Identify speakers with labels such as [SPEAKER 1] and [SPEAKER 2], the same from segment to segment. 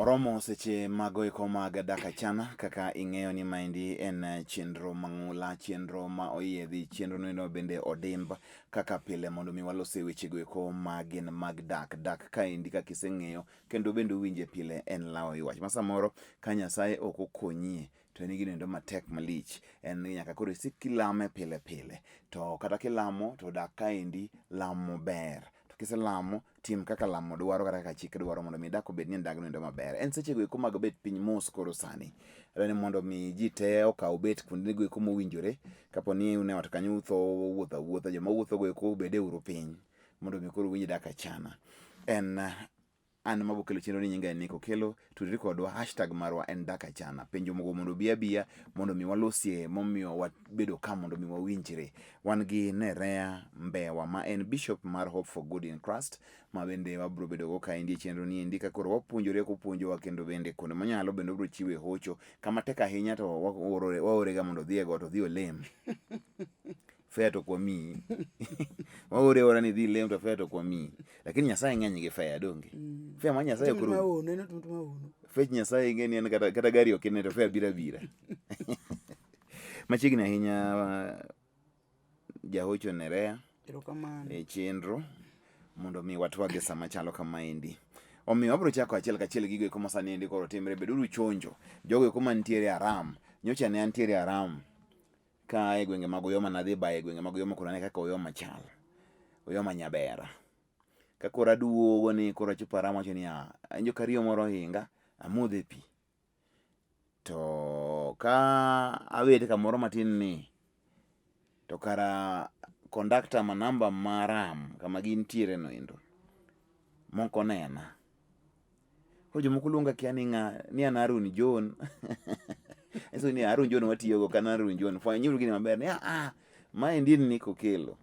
[SPEAKER 1] Oromo seche mago eko mag dak achana kaka ing'eyo ni maendi en chenro mang'ula, chenro ma oyiedhi, chenro noendo bende odimb kaka pile mondo mi walose wechego eko ma gin mag dak. Dak kaendi kaka iseng'eyo kendo bende uwinje pile en lawo ywach ma samoro ka Nyasaye ok okonyie to en gino endo matek malich. En ni nyaka koro isik kilame pile pile. To kata kilamo to dak kaendi lamo ber. To kiselamo tim kaka lamo dwaro kata kaka chik dwaro mondo mi dak obed ni en dagno endo maber. En seche go eko mag bet piny mos koro sani. Adwa ni mondo mi ji te okaw bet kuonde go eko mowinjore. Kapo ni un e ot kanyo utho wuotho awuotha, joma wuotho go eko bede uru piny mondo mi koro uwinj dak achana. En an mabokelo kelo chenro ni nyinga en Nick Okello. Tudri kodwa, hashtag marwa en dak achana. Penjo mogo mondo obi abiya mondo mi walosie momiyo wabedo ka mondo mi wawinjre. Wan gi Nerea Mbewa ma en bishop mar Hope for Good in Christ ma bende wabro bedo go kaendi e chenro ni endi ka koro wapuonjore kopuonjowa kendo bende kuonde monyalo bende obro chiwe hocho. Kama tek ahinya to waore ga mondo odhi e got odhi olem. Fare to ok wamiyi. Waore aora ni idhi ilem to fare to ok wamiyi. Lakini Nyasaye ng'eny gi fare donge? Fare ma Nyasaye
[SPEAKER 2] ok
[SPEAKER 1] rum.
[SPEAKER 2] Maono, en otum maono.
[SPEAKER 1] Fech Nyasaye ing'e ni en kata, kata gari ok ine to fare biro abira. Machiegni ahinya Jahocho Nerea
[SPEAKER 2] Erokamano.
[SPEAKER 1] e chenro mondo mi watwag e sama chalo kamaendi. Omiyo wabiro chako achiel kachiel gigo eko masani endi koro timre, beduru chonjo. Jogo eko mantiere Aram, nyocha ne antiere Aram ka e gwenge mag Uyoma nadhi bayo e gwenge mag Uyoma koro ane kaka Uyoma chal. Uyoma Nyabera. Ka koro aduogo ni koro achopo Aram awacho niya, awinjo ka riyo moro ohinga, amodhe pi. To ka abet kamoro matin ni to kara kondakta ma namba ma Aram kama gintiere no endo moko nena. Koro jomoko luonga kia ni ng'a ni an Harun John. Anyiso ni Harun John watiyogo kan Harun John. Fwenyuru gini maber ni ah maendi en Nick Okello.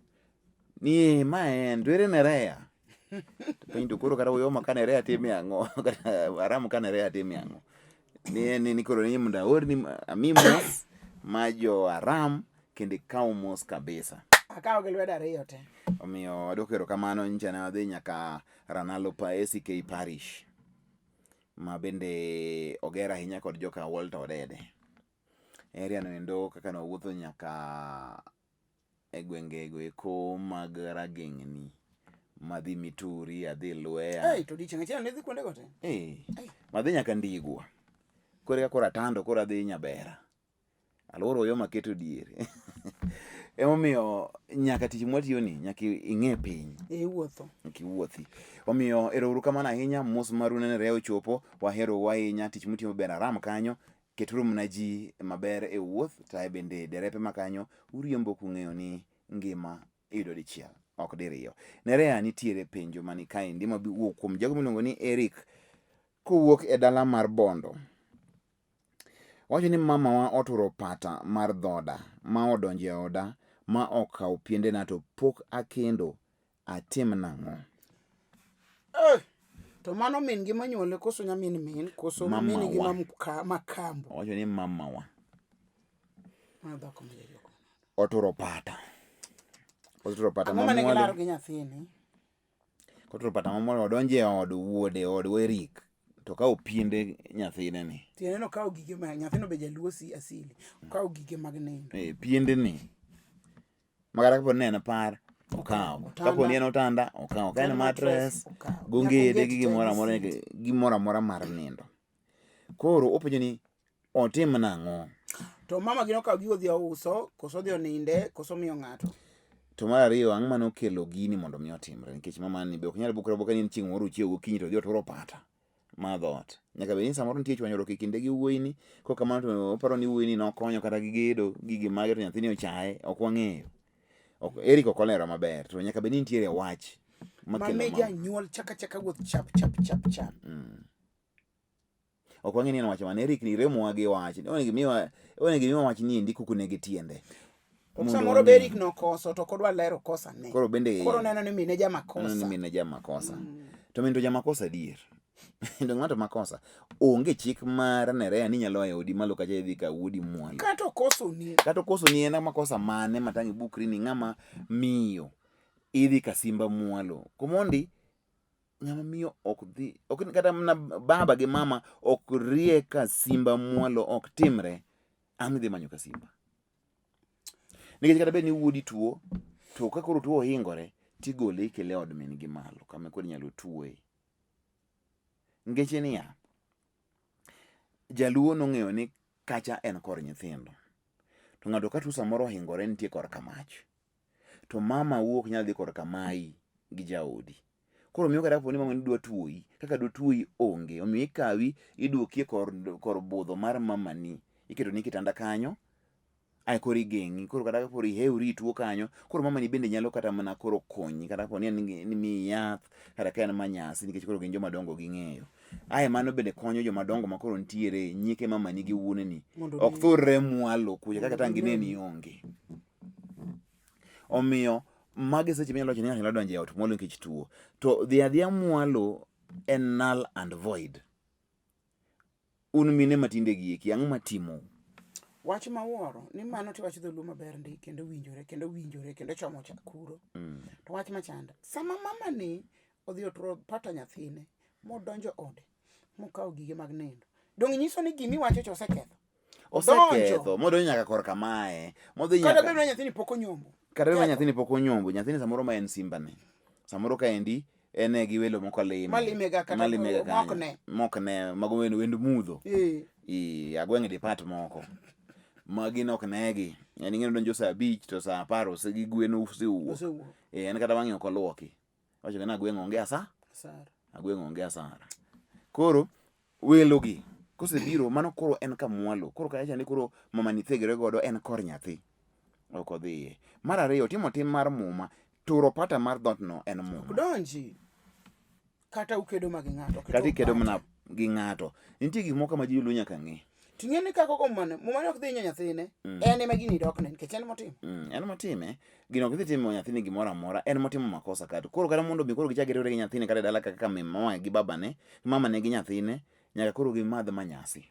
[SPEAKER 1] Ni ma en to ere Nerea? To penjo to koro kata Uyoma ka Nerea time ang'o? Kata Aram ka Nerea time ang'o? Ni ni, ni koro ni mondo aorni ami mos ma jo Aram kendo ikaw mos kabisa.
[SPEAKER 2] Akawo gi lwedo ariyo te.
[SPEAKER 1] Omiyo adwoko erokamano nyicha ne wadhi nyaka Ranalo pa ACK Parish ma bende oger ahinya kod joka Walter Odede. Area no endo kaka nawuotho nyaka e gwenge go eko mag Rageng'ni madhi Mituri, adhi Lweya.
[SPEAKER 2] Ei, to odiochieng' achiel nidhi kuonde go te?
[SPEAKER 1] Eh, madhi nyaka Ndigwa. Koro eka koro atando koro adhi Nyabera. Aluoro Uyoma aketo diere. Emomiyo nyaka tich mwatiyoni nyaka ing'e piny.
[SPEAKER 2] Iwuotho.
[SPEAKER 1] Nyaka iwuothi. Omiyo ero uru kamano ahinya, mos maru nene ochopo, waherou ahinya, tich mutimo ber aram kanyo, keturu mana ji maber e wuoth, to ae bende derepe ma kanyo uriembo kung'eyo ni ngima iyudo dichiel ok diriyo. Nerea nitiere penjo mani kaendi mawuok kuom jago miluongo ni Eric kowuok e dala mar Bondo. Owacho ni mamawa oturo pata mar dhoda ma odonjo e oda ma okawo piendena to pok akendo, atim nang'o?
[SPEAKER 2] Eh, to mano min gi monyuole koso nyamin min koso
[SPEAKER 1] Mamawa.
[SPEAKER 2] min gi makambo.
[SPEAKER 1] Owacho ni mamawa
[SPEAKER 2] Mano dhako ma jajuok.
[SPEAKER 1] oturo pata. Oturo pata
[SPEAKER 2] Ang'o mane
[SPEAKER 1] mamwalo.
[SPEAKER 2] gilaro gi nyathini?
[SPEAKER 1] Koturo pata mamwalo odonjo e od wuode, od Eric to okawo piende nyathine ni.
[SPEAKER 2] Tiende ni okawo gige ma nyathino be jaluo si asili. Okawo gige mag nindo.
[SPEAKER 1] Eh, piende ni. Makata kapo ni en par, okawo. Kapo ni en otanda, okawo. Ka en mattress, gongede gi gimoro amora, gimoro amora mar nindo. Koro openjo ni otim nang'o?
[SPEAKER 2] To mama gi nokawo gigo odhi ouso, koso odhi oninde, koso omiyo ng'ato.
[SPEAKER 1] To mar ariyo, ang'o mane okelo gini mondo mi otimre? Nikech mama ni be ok nyal bukre abuka ni en chieng' moro ochiew gokinyi to odhi oturo pata mar dhoot. Nyaka bed ni samoro nitie chwanyruok e kinde gi wuoyini, kok kamano to oparo ni wuoyini nokonyo kata gi gedo gi gimage to nyathini ochaye, ok wang'eyo. Ok, Eric ok olero maber, to nyaka bed ni nitiere wach makelo
[SPEAKER 2] Mame
[SPEAKER 1] ma.
[SPEAKER 2] janyuol chaka chaka wuoth chap chap chap chap.
[SPEAKER 1] Ok wang'e ni en wach mane. Eric ni remowa gi wach. Onego imiwa onego imiwa wach ni endi kukune gi tiende.
[SPEAKER 2] Ok
[SPEAKER 1] Mondo
[SPEAKER 2] samoro
[SPEAKER 1] wang'e.
[SPEAKER 2] be Eric nokoso to ok odwa lero kosa ne.
[SPEAKER 1] Koro bende
[SPEAKER 2] Koro neno ni mine
[SPEAKER 1] neno ni
[SPEAKER 2] jamakosa.
[SPEAKER 1] mine jamakosa. To min to jamakosa adier. To ng'ato makosa. Onge chik mar Nerea ni inyalo a e odi malo kacha idhi ka wuodi mwalo.
[SPEAKER 2] Kata okosoni.
[SPEAKER 1] Kata okoso ni en makosa mane ma tang' ibukri ni ng'ama miyo idhi ka simba mwalo. Komondi Ng'ama miyo ok dhi, ok ni kata mana baba gi mama ok rie ka simba mwalo ok timre, ang' idhi manyo ka simba. Nikech kata bed ni wuodi tuo, to ka koro tuo ohingore, tigole ikele e od min gi malo kama koro inyalo tuoye. Ngeche niya, jaluo nong'eyo ni kacha en kor nyithindo. To ng'ato ka tuo samoro ohingore nitie korka mach. To mama u ok nyal dhi korka mayi gi jaodi. Koro miyo kata kapo ni mamani dwa tuoyi, kaka dotuoyi onge. Omiyo ikawi iduoki e kor, kor budho mar mamani. Iketoni kitanda kanyo, ae koro igeng'i. Koro kata kapo ihewri ituo kanyo, koro mamani bende nyalo kata mana koro konyi. Kata kapo ni en ni miyi yath, kata ka en manyasi nikech koro gin joma dongo ging'eyo. Ae mano bende konyo joma dongo ma koro nitiere nyike mamani gi wuoneni.
[SPEAKER 2] Mondo
[SPEAKER 1] Ok
[SPEAKER 2] gi-
[SPEAKER 1] thurre mwalo kucha kaka
[SPEAKER 2] Mondo
[SPEAKER 1] tang' gineni
[SPEAKER 2] gineni.
[SPEAKER 1] onge. Omiyo magi seche minyalo wacho ni ng'ato nyalo donjo e ot mwalo nikech tuo. To dhi adhiya mwalo en null and void. Un mine matinde gi eki, ang'o matimou?
[SPEAKER 2] Wach mawuoro ni mano tiwacho dholuo maber ndi kendo winjore kendo winjore kendo chomo cha kuro. To wach machanda sama mama ni odhi oturo pata nyathine modonjo ode mokawo gige mag nindo. Donge nyiso ni gimi wacho cha oseketho?
[SPEAKER 1] Oseketho modonjo nyaka korka mae. Modhi
[SPEAKER 2] Kata
[SPEAKER 1] nyaka
[SPEAKER 2] bed ni nyathini pok onyombo.
[SPEAKER 1] kata bed ni nyathini pok onyombo, nyathini samoro ma en simbane. Samoro kaendi en e gi welo moko lime.
[SPEAKER 2] Malimega kata
[SPEAKER 1] Malimega kanyo.
[SPEAKER 2] mokne.
[SPEAKER 1] Mokne, mago wend, wend mudho.
[SPEAKER 2] Eh.
[SPEAKER 1] I agweng' depart moko. Ma gin ok negi. En ing'e ni odonjo saa abich to saa apar ose gi gwen osewuok.
[SPEAKER 2] Osewuok.
[SPEAKER 1] Eh, en kata wang'e ok oluoki. Wacho ni agweng' onge asa.
[SPEAKER 2] Asara.
[SPEAKER 1] Agweng' onge asara. Koro welo gi kosebiro mano koro en kamwalo. Koro kacha ni koro mama ni thegre godo en kor nyathi. Ok odhiye. Mar ariyo timo tim mar muma. Turo pata mar dhoot no en muma.
[SPEAKER 2] Ok donji. Kata ukedo ma gi ng'ato. ok
[SPEAKER 1] Kata
[SPEAKER 2] itur
[SPEAKER 1] ikedo
[SPEAKER 2] pata.
[SPEAKER 1] mana gi ng'ato. Nitie gik moko ma ji joluo nyaka ng'e.
[SPEAKER 2] Ting'e ni kaka ogo mumane, mumane ok dhi hinyo nyathine. En ema gini dokne nikech en motimo.
[SPEAKER 1] En motime. Gino ok idhi timo nyathini gimoro amora. En motimo makosa kata. Koro kata mondo mi koro gichak giriwre gi nyathini kata e dala kaka min mama gi babane, mamane gi nyathine, nyaka koro gimadh manyasi.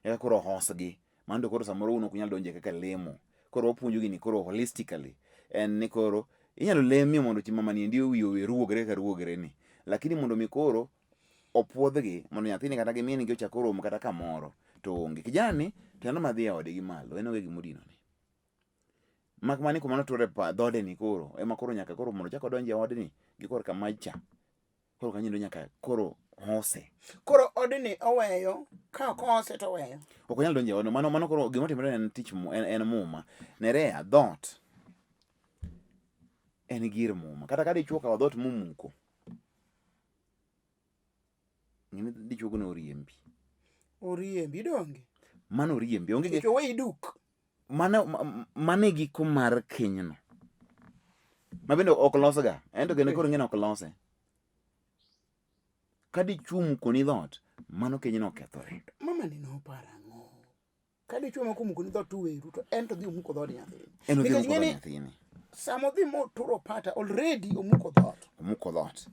[SPEAKER 1] Eka koro hosgi. Mano to koro samoro un ok unyal donje kaka lemo. Koro wapuonjo gini koro holistically. En ni koro inyalo lemie mondo chi mamani endi wiye owe ruogre kaka ruogre ni. Lakini mondo mi koro opuodhgi mondo nyathini kata gi min gi ochak orom kata kamoro to onge. Kijana ni to en madhi e ode gi malo, en onge gima odinone. Mak mana ni kuma noture pa dhode ni koro ema koro nyaka koro mondo ochak odonj e odni gi korka mach cha. Koro kanyo endo nyaka koro hose.
[SPEAKER 2] Koro odni oweyo, ka ok ohose to oweyo.
[SPEAKER 1] Ok onyal donjo e odno. Mano mano koro gima otimore en tich en, en muma. Nerea dhoot en gir muma. Kata ka dichuo okawo dhoot momuko, ng'eni dichuogo no oriembi.
[SPEAKER 2] Oriembi donge.
[SPEAKER 1] Mano oriembi. Onge
[SPEAKER 2] gi oweyi duk.
[SPEAKER 1] Mano mano e giko mar kenyno. Ma bende ok losga. En to kendo koro ing'e ni ok lose. Ka dichuo omukoni dhoot, mano kenyno okethore.
[SPEAKER 2] Mama ni noparo ang'o? Ka dichuo moko omukoni dhoot to uweru to en to odhi omuko dhood nyathini.
[SPEAKER 1] En odhi omuko dhood nyathini.
[SPEAKER 2] Sama odhi moturo pata already omuko dhoot.
[SPEAKER 1] Omuko dhoot.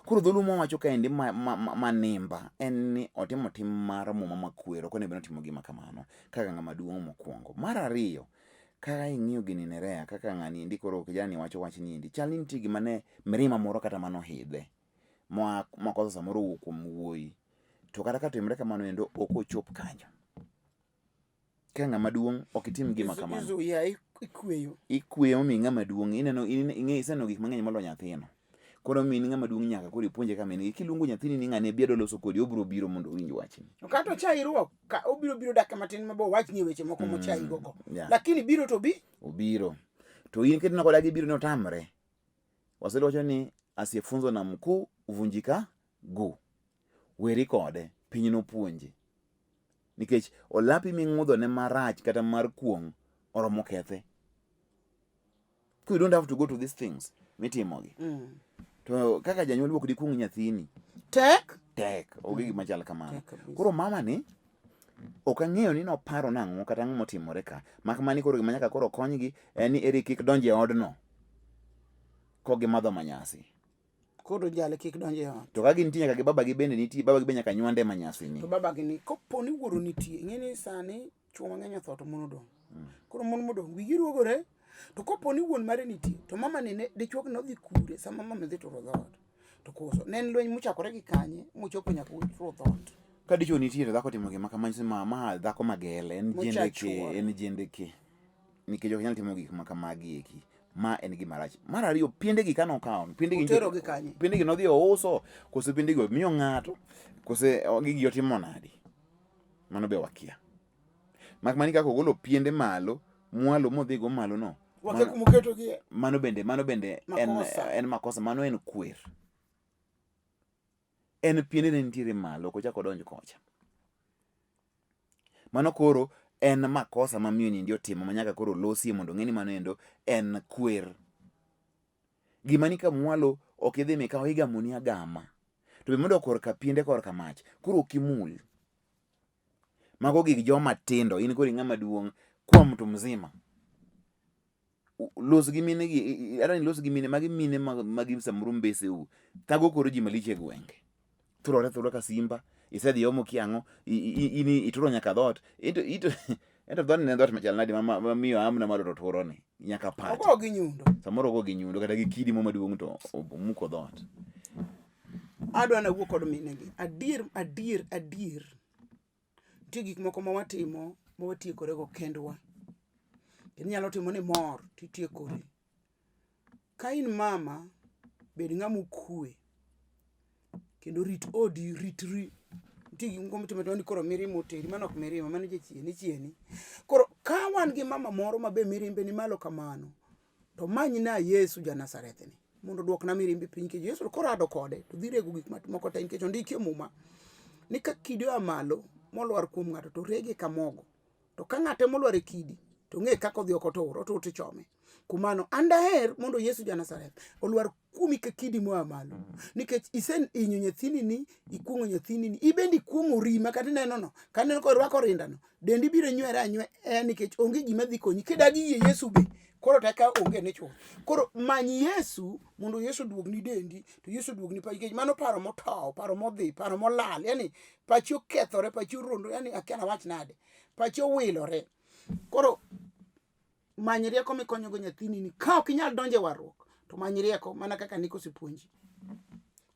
[SPEAKER 1] Koro dholuo mawacho kaendi ma, ma, ma, ma nimba en ni otimo tim mar muma makwero ok onego bed ni otimo gima kamano kaka ng'ama duong' mokwongo. Mar ariyo, ka ing'iyo gini Nerea kaka ng'ani endi koro kijana ni wacho wach ni endi chal ni nitie gima ne mirima moro kata manohidhe moa makosa samoro owuok kuom wuoyi to kata ka timre kamano endo ok ochop kanyo. Ka ng'ama duong' ok itim gima kamano.
[SPEAKER 2] Izuya ikweyo.
[SPEAKER 1] Ikweyo mi ng'ama duong' ineno ing'e iseneno gik mang'eny moloyo nyathino. Koro min ng'ama duong' nyaka koro ipuonje ka min gi. Kiluongo nyathini ni ng'ane bi adwa loso kodi obiro biro mondo owinj wachni.
[SPEAKER 2] To kata ochayi ruok, ka obiro biro dakika matin mabo wachni weche moko mochayi go go. Lakini biro to bi.
[SPEAKER 1] Obiro. To in kineno kodagi biro ni otamre. Waswahili wacho ni asiyefunzwa na mkuu huvunjika guu. Weri kode, piny nopuonji. Nikech olapi ming'udhone marach kata mar kuong' oromo kethe. You don't have to go to these things mitimogi. To kaka janyuol ok dikuong' nyathini.
[SPEAKER 2] Tek.
[SPEAKER 1] Tek. Onge gima chal kamano. Koro mama ni ok ang'eyo ni noparo nang'o kata ang'o motimore ka. Mak mana ni koro gima nyaka koro konygi en ni eri kik donj e odno kok gimadho manyasi.
[SPEAKER 2] Koro jale kik donj e ot.
[SPEAKER 1] To ka gintie nyaka gi babagi bende nitie, babagi be nyaka nywande manyasi ni.
[SPEAKER 2] To babagi ni kopo ni wuoro nitie, ing'e ni sani chuo mang'eny otho to mon odong'. Koro mon modong' wigi ruogore. To kopo ni wuon mare nitie, to mama ni ne dichuo ni odhi kure sama mama dhi turo dhoot. To koso ne en lweny mochakore gi kanye mochopo nyaka uturo dhoot.
[SPEAKER 1] Ka dichuo nitie to dhako otimo gima kama nyiso ni ma ma dhako magele en
[SPEAKER 2] Mocha
[SPEAKER 1] jendeke
[SPEAKER 2] chuore.
[SPEAKER 1] en jendeke nikech ok nyal timo gik ma kamagi eki. Ma en gima rach. Mar ariyo piende gi kane okawo piende gi
[SPEAKER 2] Otero gi kanye?
[SPEAKER 1] Piende gi nodhi ouso koso piende gi omiyo ng'ato kose gigi otimo nadi? Mano be wakia. Mak mana ni kaka ogolo piende malo mwalo modhigo malo no.
[SPEAKER 2] Wakia kuma oketogie.
[SPEAKER 1] Mano bende mano bende en
[SPEAKER 2] Makosa.
[SPEAKER 1] en makosa mano en kwer. En piende ne nitiere malo ok ochak odonj kocha. Mano koro en makosa ma miyo niendi otimo ma nyaka koro losie mondo ong'e ni mano endo en kwer. Gima ni ka mwalo ok idhi mikawo igamoni agama. To be modok korka piende korka mach koro ok imul. Mago gik joma tindo in koro ing'ama duong' kwa mtu mzima. Los gi mine gi adwa ni los gi mine magi mine magi samoro mbeseu. Thago koro ji malich e gwenge. Turore atura ka simba, isedhi omo kia ang'o, in ituro nyaka dhoot. Ento ito ento dhoodni ne en dhoot machal nadi ma miyo amna malo to turo ni nyaka pati.
[SPEAKER 2] Ogo gi nyundo.
[SPEAKER 1] Samoro ogo gi nyundo kata gi kidi mo maduong' to omuko dhoot.
[SPEAKER 2] Adwa nawuo kod minegi. Adier adier adier. Nitie gik moko ma watimo ma watiekorego kendwa. Kendo inyalo timo ni imor titiekori. Ka in mama, bed ng'ama okwe kendo rit odi, ritri. Nitie gik moko mitimo atima ni koro mirima oteri, mano ok mirima, mano jachien, ichieni. Koro ka wan gi mama moro ma be mirimbe ni malo kamano, to manyna Yesu ja Nazareth ni mondo oduokna mirimbe piny nikech Yesu korado kode to dhi rego gik moko te nikech ondiki e muma ni ka kidi oa malo molwar kuom ng'ato to rege ka mogo. To ka ng'ate molwar e kidi to ng'e kaka odhi ok otur, otur tichome. Kuom mano an daher mondo Yesu ja Nazareth olwar kuomi ka kidi moa malo nikech isehinyo nyathini ni, ikuong'o nyathini ni, ibende ikuong'ori ma kata ineno no, kaneno ka orwako rindano, dendi biro nywere anywera nikech onge gima dhi konyi. Kidagi yie Yesu be, koro to eka onge ni chuth. Koro many Yesu mondo Yesu oduogni dendi, to Yesu oduogni pachi nikech mano paro motow, paro modhi, paro molal, yani pachi okethore, pachi oruondo, yani akia nawach nade, pachi owilore. Koro many rieko mikonyogo nyathini ni ka ok inyal donjo e warruok to many rieko mana kaka Nick osepuonji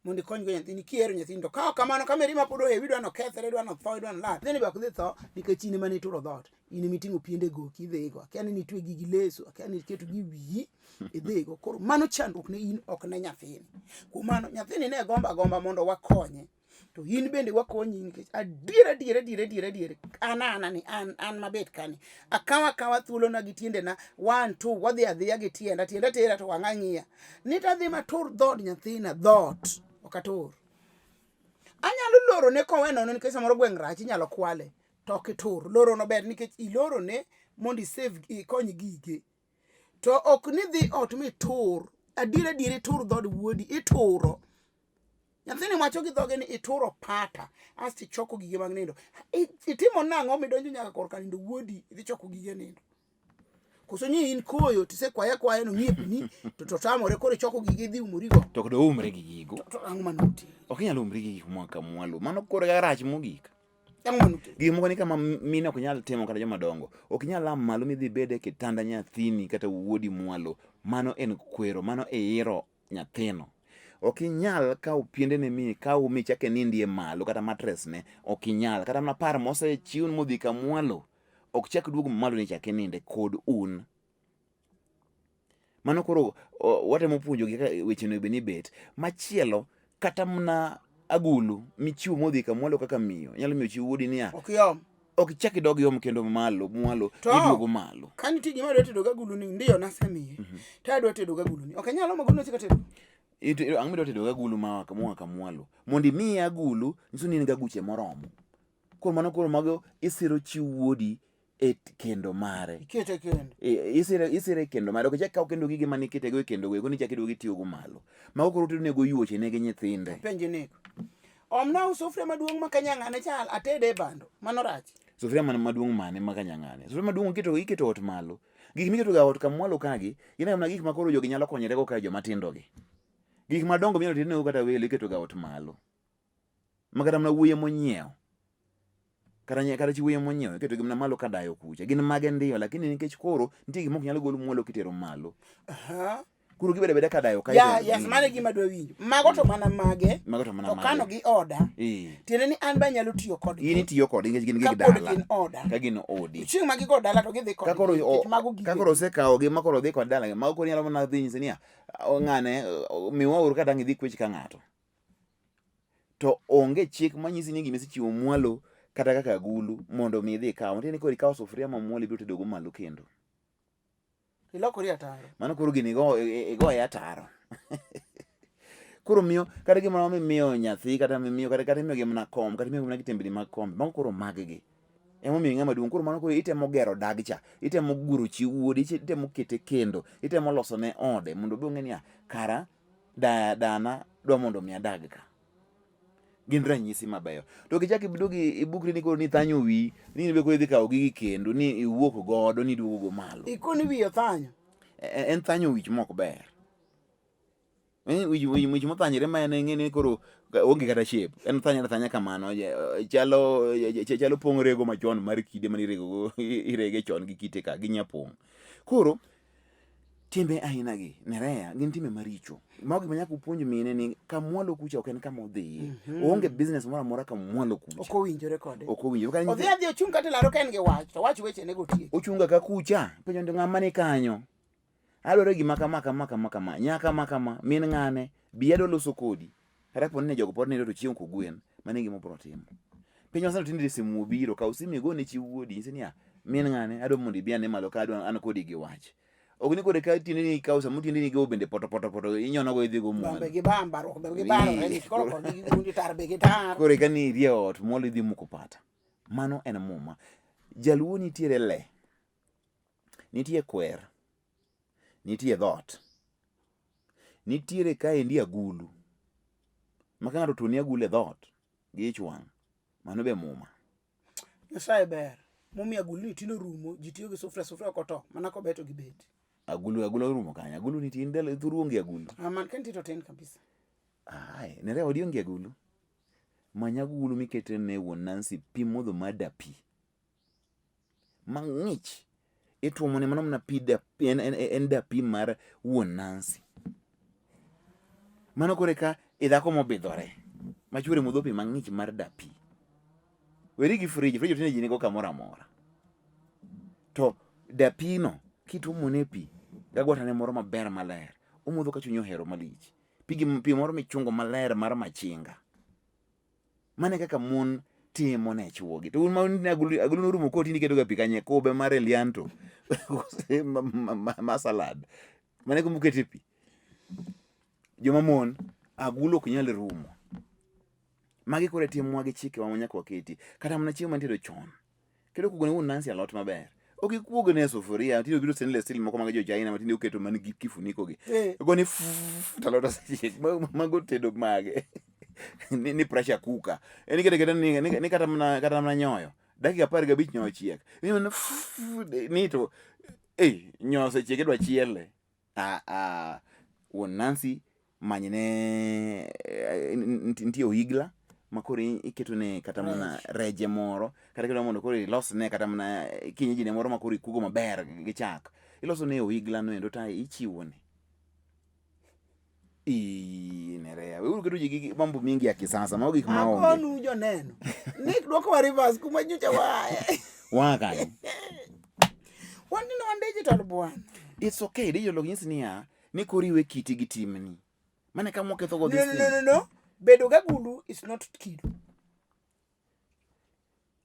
[SPEAKER 2] mondo ikonygo nyathini kihero nyathini to ka ok kamano ka mirima pod ohewi idwa nokethre idwa notho idwa nolal nyathini be ok dhi tho nikech in ema ne ituro dhoot in ema iting'o piende goki idhigo akia ni nitwe gi gi leso akia ni iketo gi wiyi idhigo koro mano chandruok ne in ok ne nyathini kuom mano nyathini ne gomba agomba mondo wakonye to in bende wakonyi nikech adier adier adier adier adier an ana ni an an mabet kani akawa akawa thuolona gi tiendena one two wadhi adhiya gi tienda tienda tera to wang'a ng'iya ni tadhi matur dhood nyathina dhoot ok atur anyalo lorone kowe nono nikech samoro gweng' rach inyalo kwale to ok itur lorono ber nikech ilorone mondo isave ikony gige to ok ni dhi ot mitur adier adier itur dhood wuodi ituro Nyathini wacho gi dhoge ni ituro pata asto ichoko gige mag nindo. Itimo nang'o midonjo nyaka korka nindo wuodi idhi choko gige nindo? Koso nyi in koyo tisekwaye akwaya nong'iepni to to tamore koro ichoko gige idhi umorigo.
[SPEAKER 1] To ok doumre gi gigo.
[SPEAKER 2] To ang'o manoti?
[SPEAKER 1] Ok inyal umri gi gik moa ka mwalo. Mano koro e rach mogik.
[SPEAKER 2] Ang'o manoti?
[SPEAKER 1] Gik moko ni kama mine ok nyal timo kata joma dongo. Ok inyal a malo midhi ibed e kitanda nyathini kata wuodi mwalo. Mano en kwero, mano iiro nyathino. Ok inyal kawo piendene mi ikaw michak inindie malo kata matres ne, ok inyal. Kata mana par mosechiw modhi ka mwalo, ok chak duog malo ni chak ininde kod un. Mano koro watemo puonjogi kaka weche onego bed ni bet. Machielo, kata mana agulu michiwo modhi ka mwalo kaka miyo, inyalo miyo chi wuodi niya,
[SPEAKER 2] Ok yom.
[SPEAKER 1] ok ichak idog iom kendo malo mwalo
[SPEAKER 2] To-
[SPEAKER 1] iduogo malo.
[SPEAKER 2] Ka nitie gima adwa tedo gagulu ni ndiyo nasemiye. To adwa tedo gagulu ni. Ok anyal omo agulu ni tedo.
[SPEAKER 1] Ang'o midwa tedo gagulu ma moa ka mwalo? Mondo imiye agulu, nyiso ni in gaguche moromo. Koro mano koro mago isiro chi wuodi e kendo mare.
[SPEAKER 2] Ikete kendo.
[SPEAKER 1] E, isire e kendo mare. Ok ichak kaw kendo gige mane iketego e kendo go eko ni ichak iduogo itiyogo malo. Mago koro utedo nego yuoche negi nyithinde.
[SPEAKER 2] Penji Nick. Omna sufria maduong' ma kanyang'ane chal atede e bando. Mano rach.
[SPEAKER 1] Sufuria man maduong' mane ma kanyang'ane? Sufuria maduong' iketo ot malo. Gik miketo ga ot kamwalo kagi, gin mana gik ma koro jogi nyalo konyorego kae joma tindo gi. Gik madongo minyalo tednego kata welo iketo ga ot malo. Ma kata mana wuoye monyiew. Kata chi wuoye monyiew iketo gi mana malo kadayo kucha. Gin mage ndiyo lakini nikech koro nitie gik mok nyalo gol mwalo kitero malo.
[SPEAKER 2] Aha.
[SPEAKER 1] Koro gibedo abeda ka dayo ka
[SPEAKER 2] Ya, yes, mano e gima adwa winjo. Mago to mana mage.
[SPEAKER 1] Mago to mana
[SPEAKER 2] To
[SPEAKER 1] mage.
[SPEAKER 2] kano gi oda.
[SPEAKER 1] Eh.
[SPEAKER 2] Tiende ni an be anyalo tiyo kodgi.
[SPEAKER 1] In itiyo kodgi nikech gin gig
[SPEAKER 2] Kapod
[SPEAKER 1] dala.
[SPEAKER 2] gin oda.
[SPEAKER 1] Ka gin odi.
[SPEAKER 2] Chieng' ma gigo dala to gidhi
[SPEAKER 1] Ka
[SPEAKER 2] kodgi.
[SPEAKER 1] koro
[SPEAKER 2] Nikech mago gige.
[SPEAKER 1] ka koro osekawogi ma koro odhi kod dala mago koro inyalo mana dhi nyise niya, "O, ng'ane o, miwa uru ka dang' idhi kwech ka ng'ato. To onge chik manyisi ni gima isechiwo mwalo kata kaka agulu mondo mi idhi ikaw. Matiende ni koro ikawo sufuria ma mwalo ibiro tedogo malo kendo.
[SPEAKER 2] Ilokori ataro.
[SPEAKER 1] Mano koro gini igo igoye ataro. Koro miyo kata gimoro mimiyo nyathi kata mimiyo kata kata imiyo gi mana kom kata imiyo mana kitembni mag kombe mago koro mag gi. Emomiyo ing'ama duong' koro mano koro itemo gero dag cha itemo guro chi wuodi itemo kete kendo itemo loso ne ode mondo obi ong'e niya kara da, dana dwa mondo mi adag ka. Gin ranyisi mabeyo. To kichak iduog ibukri ni koro ni thanyo wiyi ni in be koro idhi kawo gigi kendo ni iwuok godo ni iduogo go malo.
[SPEAKER 2] Ikoni wiyi othanyo.
[SPEAKER 1] En thanyo wich mok ber. Wich, wich, wich mothanyore ma en ing'e ni koro onge kata shape. En thanyore athanya kamano. Chalo chalo pong' rego machon mar kide mane irego go irege chon gi kite ka gi nyapong'. Koro timbe aina gi Nerea gin timbe maricho. Mago gima nyaka upuonj mine ni kamwalo kucha ok en kama odhiye. Oonge business moro amora kamwalo kucha.
[SPEAKER 2] Ok owinjore kode.
[SPEAKER 1] Ok owinjore. Kata
[SPEAKER 2] Odhi adhi ochung' kata e laro ka en gi wach to wach wechene gotieki.
[SPEAKER 1] Ochunga ka kucha. Penjo ni ng'ama ni kanyo. Adwaro gima kama kama kama kama. Nya kama kama. Min ng'ane. Bi adwa loso kodi. Kata kapo ni jogo pod nindo to chiemo kogwen. Mano e gima obiro timo. Piny masani tinde simu obiro. Kaw simu igone chi wuodi. Nyise niya, min ng'ane adwa mondo ibi ane malo ka adwa an kodi gi wach. Ok ni kore ka tiendeni ikawo sama tiendeni go bende poto poto poto inyono go idhi go mwalo.
[SPEAKER 2] Bambe gi bamba, ruok be gi barore, nikech koro kodgi gi gundi, tar be gi tar.
[SPEAKER 1] Koro eka ni irie ot mwalo idhi muko pata. Mano en muma. Jaluo nitiere le. Nitie kwer. Nitie dhoot. Nitiere kaendi agulu. Ma ka ng'ato otuoni agulu e dhoot gi ich wang', mano be muma.
[SPEAKER 2] Nyasaye ber. Momiyo agulni tinde orumo, ji tiyo gi sufria, sufria ok oto, mana kobeto gi beti.
[SPEAKER 1] Agulu agulu orumo kanye? Agulu nitie in dala thuru onge agulu.
[SPEAKER 2] Ah, man ka nitie to tin kabisa.
[SPEAKER 1] Ai, nere odi onge agulu. Many agulu mikete ne wuon Nancy pi modho mar dapi. Mang'ich. Ituomo ne mano mana pi dapi, en dapi mar wuon Nancy. Mano koro eka idhako mobidhore. Ma chuore modho pi mang'ich mar dapi. Weri gi frij, frij tinde ji nigo kamoro amora. To dapino kituomo ne pi gagwatane moro maber maler, omodho ka chunye ohero malich. Pi gi pi moro michungo maler mar machinga. Mano e kaka mon timo ne chwogi. To un ma un agulu agulu norumo koro tinde iketo ga pi kanye kube mar Elianto kose ma salad. Mano e kuma ukete pi. Joma mon agulu ok nyal rumo. Magi koro e timwa gi chikewa ma nyaka waketi. Kata mana chiemo manitedo chon. Kendo kuogo ne wuon Nancy alot maber. Ok ikuog ne e sufuria, tinde obiro stainless steel moko mag jo China ma tinde oketo man gi kifuniko gi. Go ni fuff to alot osechiek. Mago tedo mage. Ni pressure cooker. En ikete keta ni kata mana nyoyo. Dakika 15 nyoyo ochiek. Ni mana fuff ni to eh nyoyo osechiek idwa chiele. Ah ah wuon Nancy manyne nitie ohigla ma koro iketone kata mana reje moro kata kidwa mondo koro ilosne kata mana kienyeji ne moro ma koro ikugo maber gi chak ilosone ohigla no endo to ichiwone. Ii, Nerea, weuru keto ji gi mambo mingi ya kisasa, mago gik ma onge.
[SPEAKER 2] Akonu joneno. Nick dwokowa reverse kuma nyocha waaye.
[SPEAKER 1] Waa kanye?
[SPEAKER 2] Wan ni wan digital bwana.
[SPEAKER 1] It's okay, digital ok nyis niya, ni koro iwe kiti gi timni. Mano e kama waketho go
[SPEAKER 2] No,
[SPEAKER 1] this
[SPEAKER 2] no,
[SPEAKER 1] thing.
[SPEAKER 2] no, no, no. Bedo gagulu is not kido.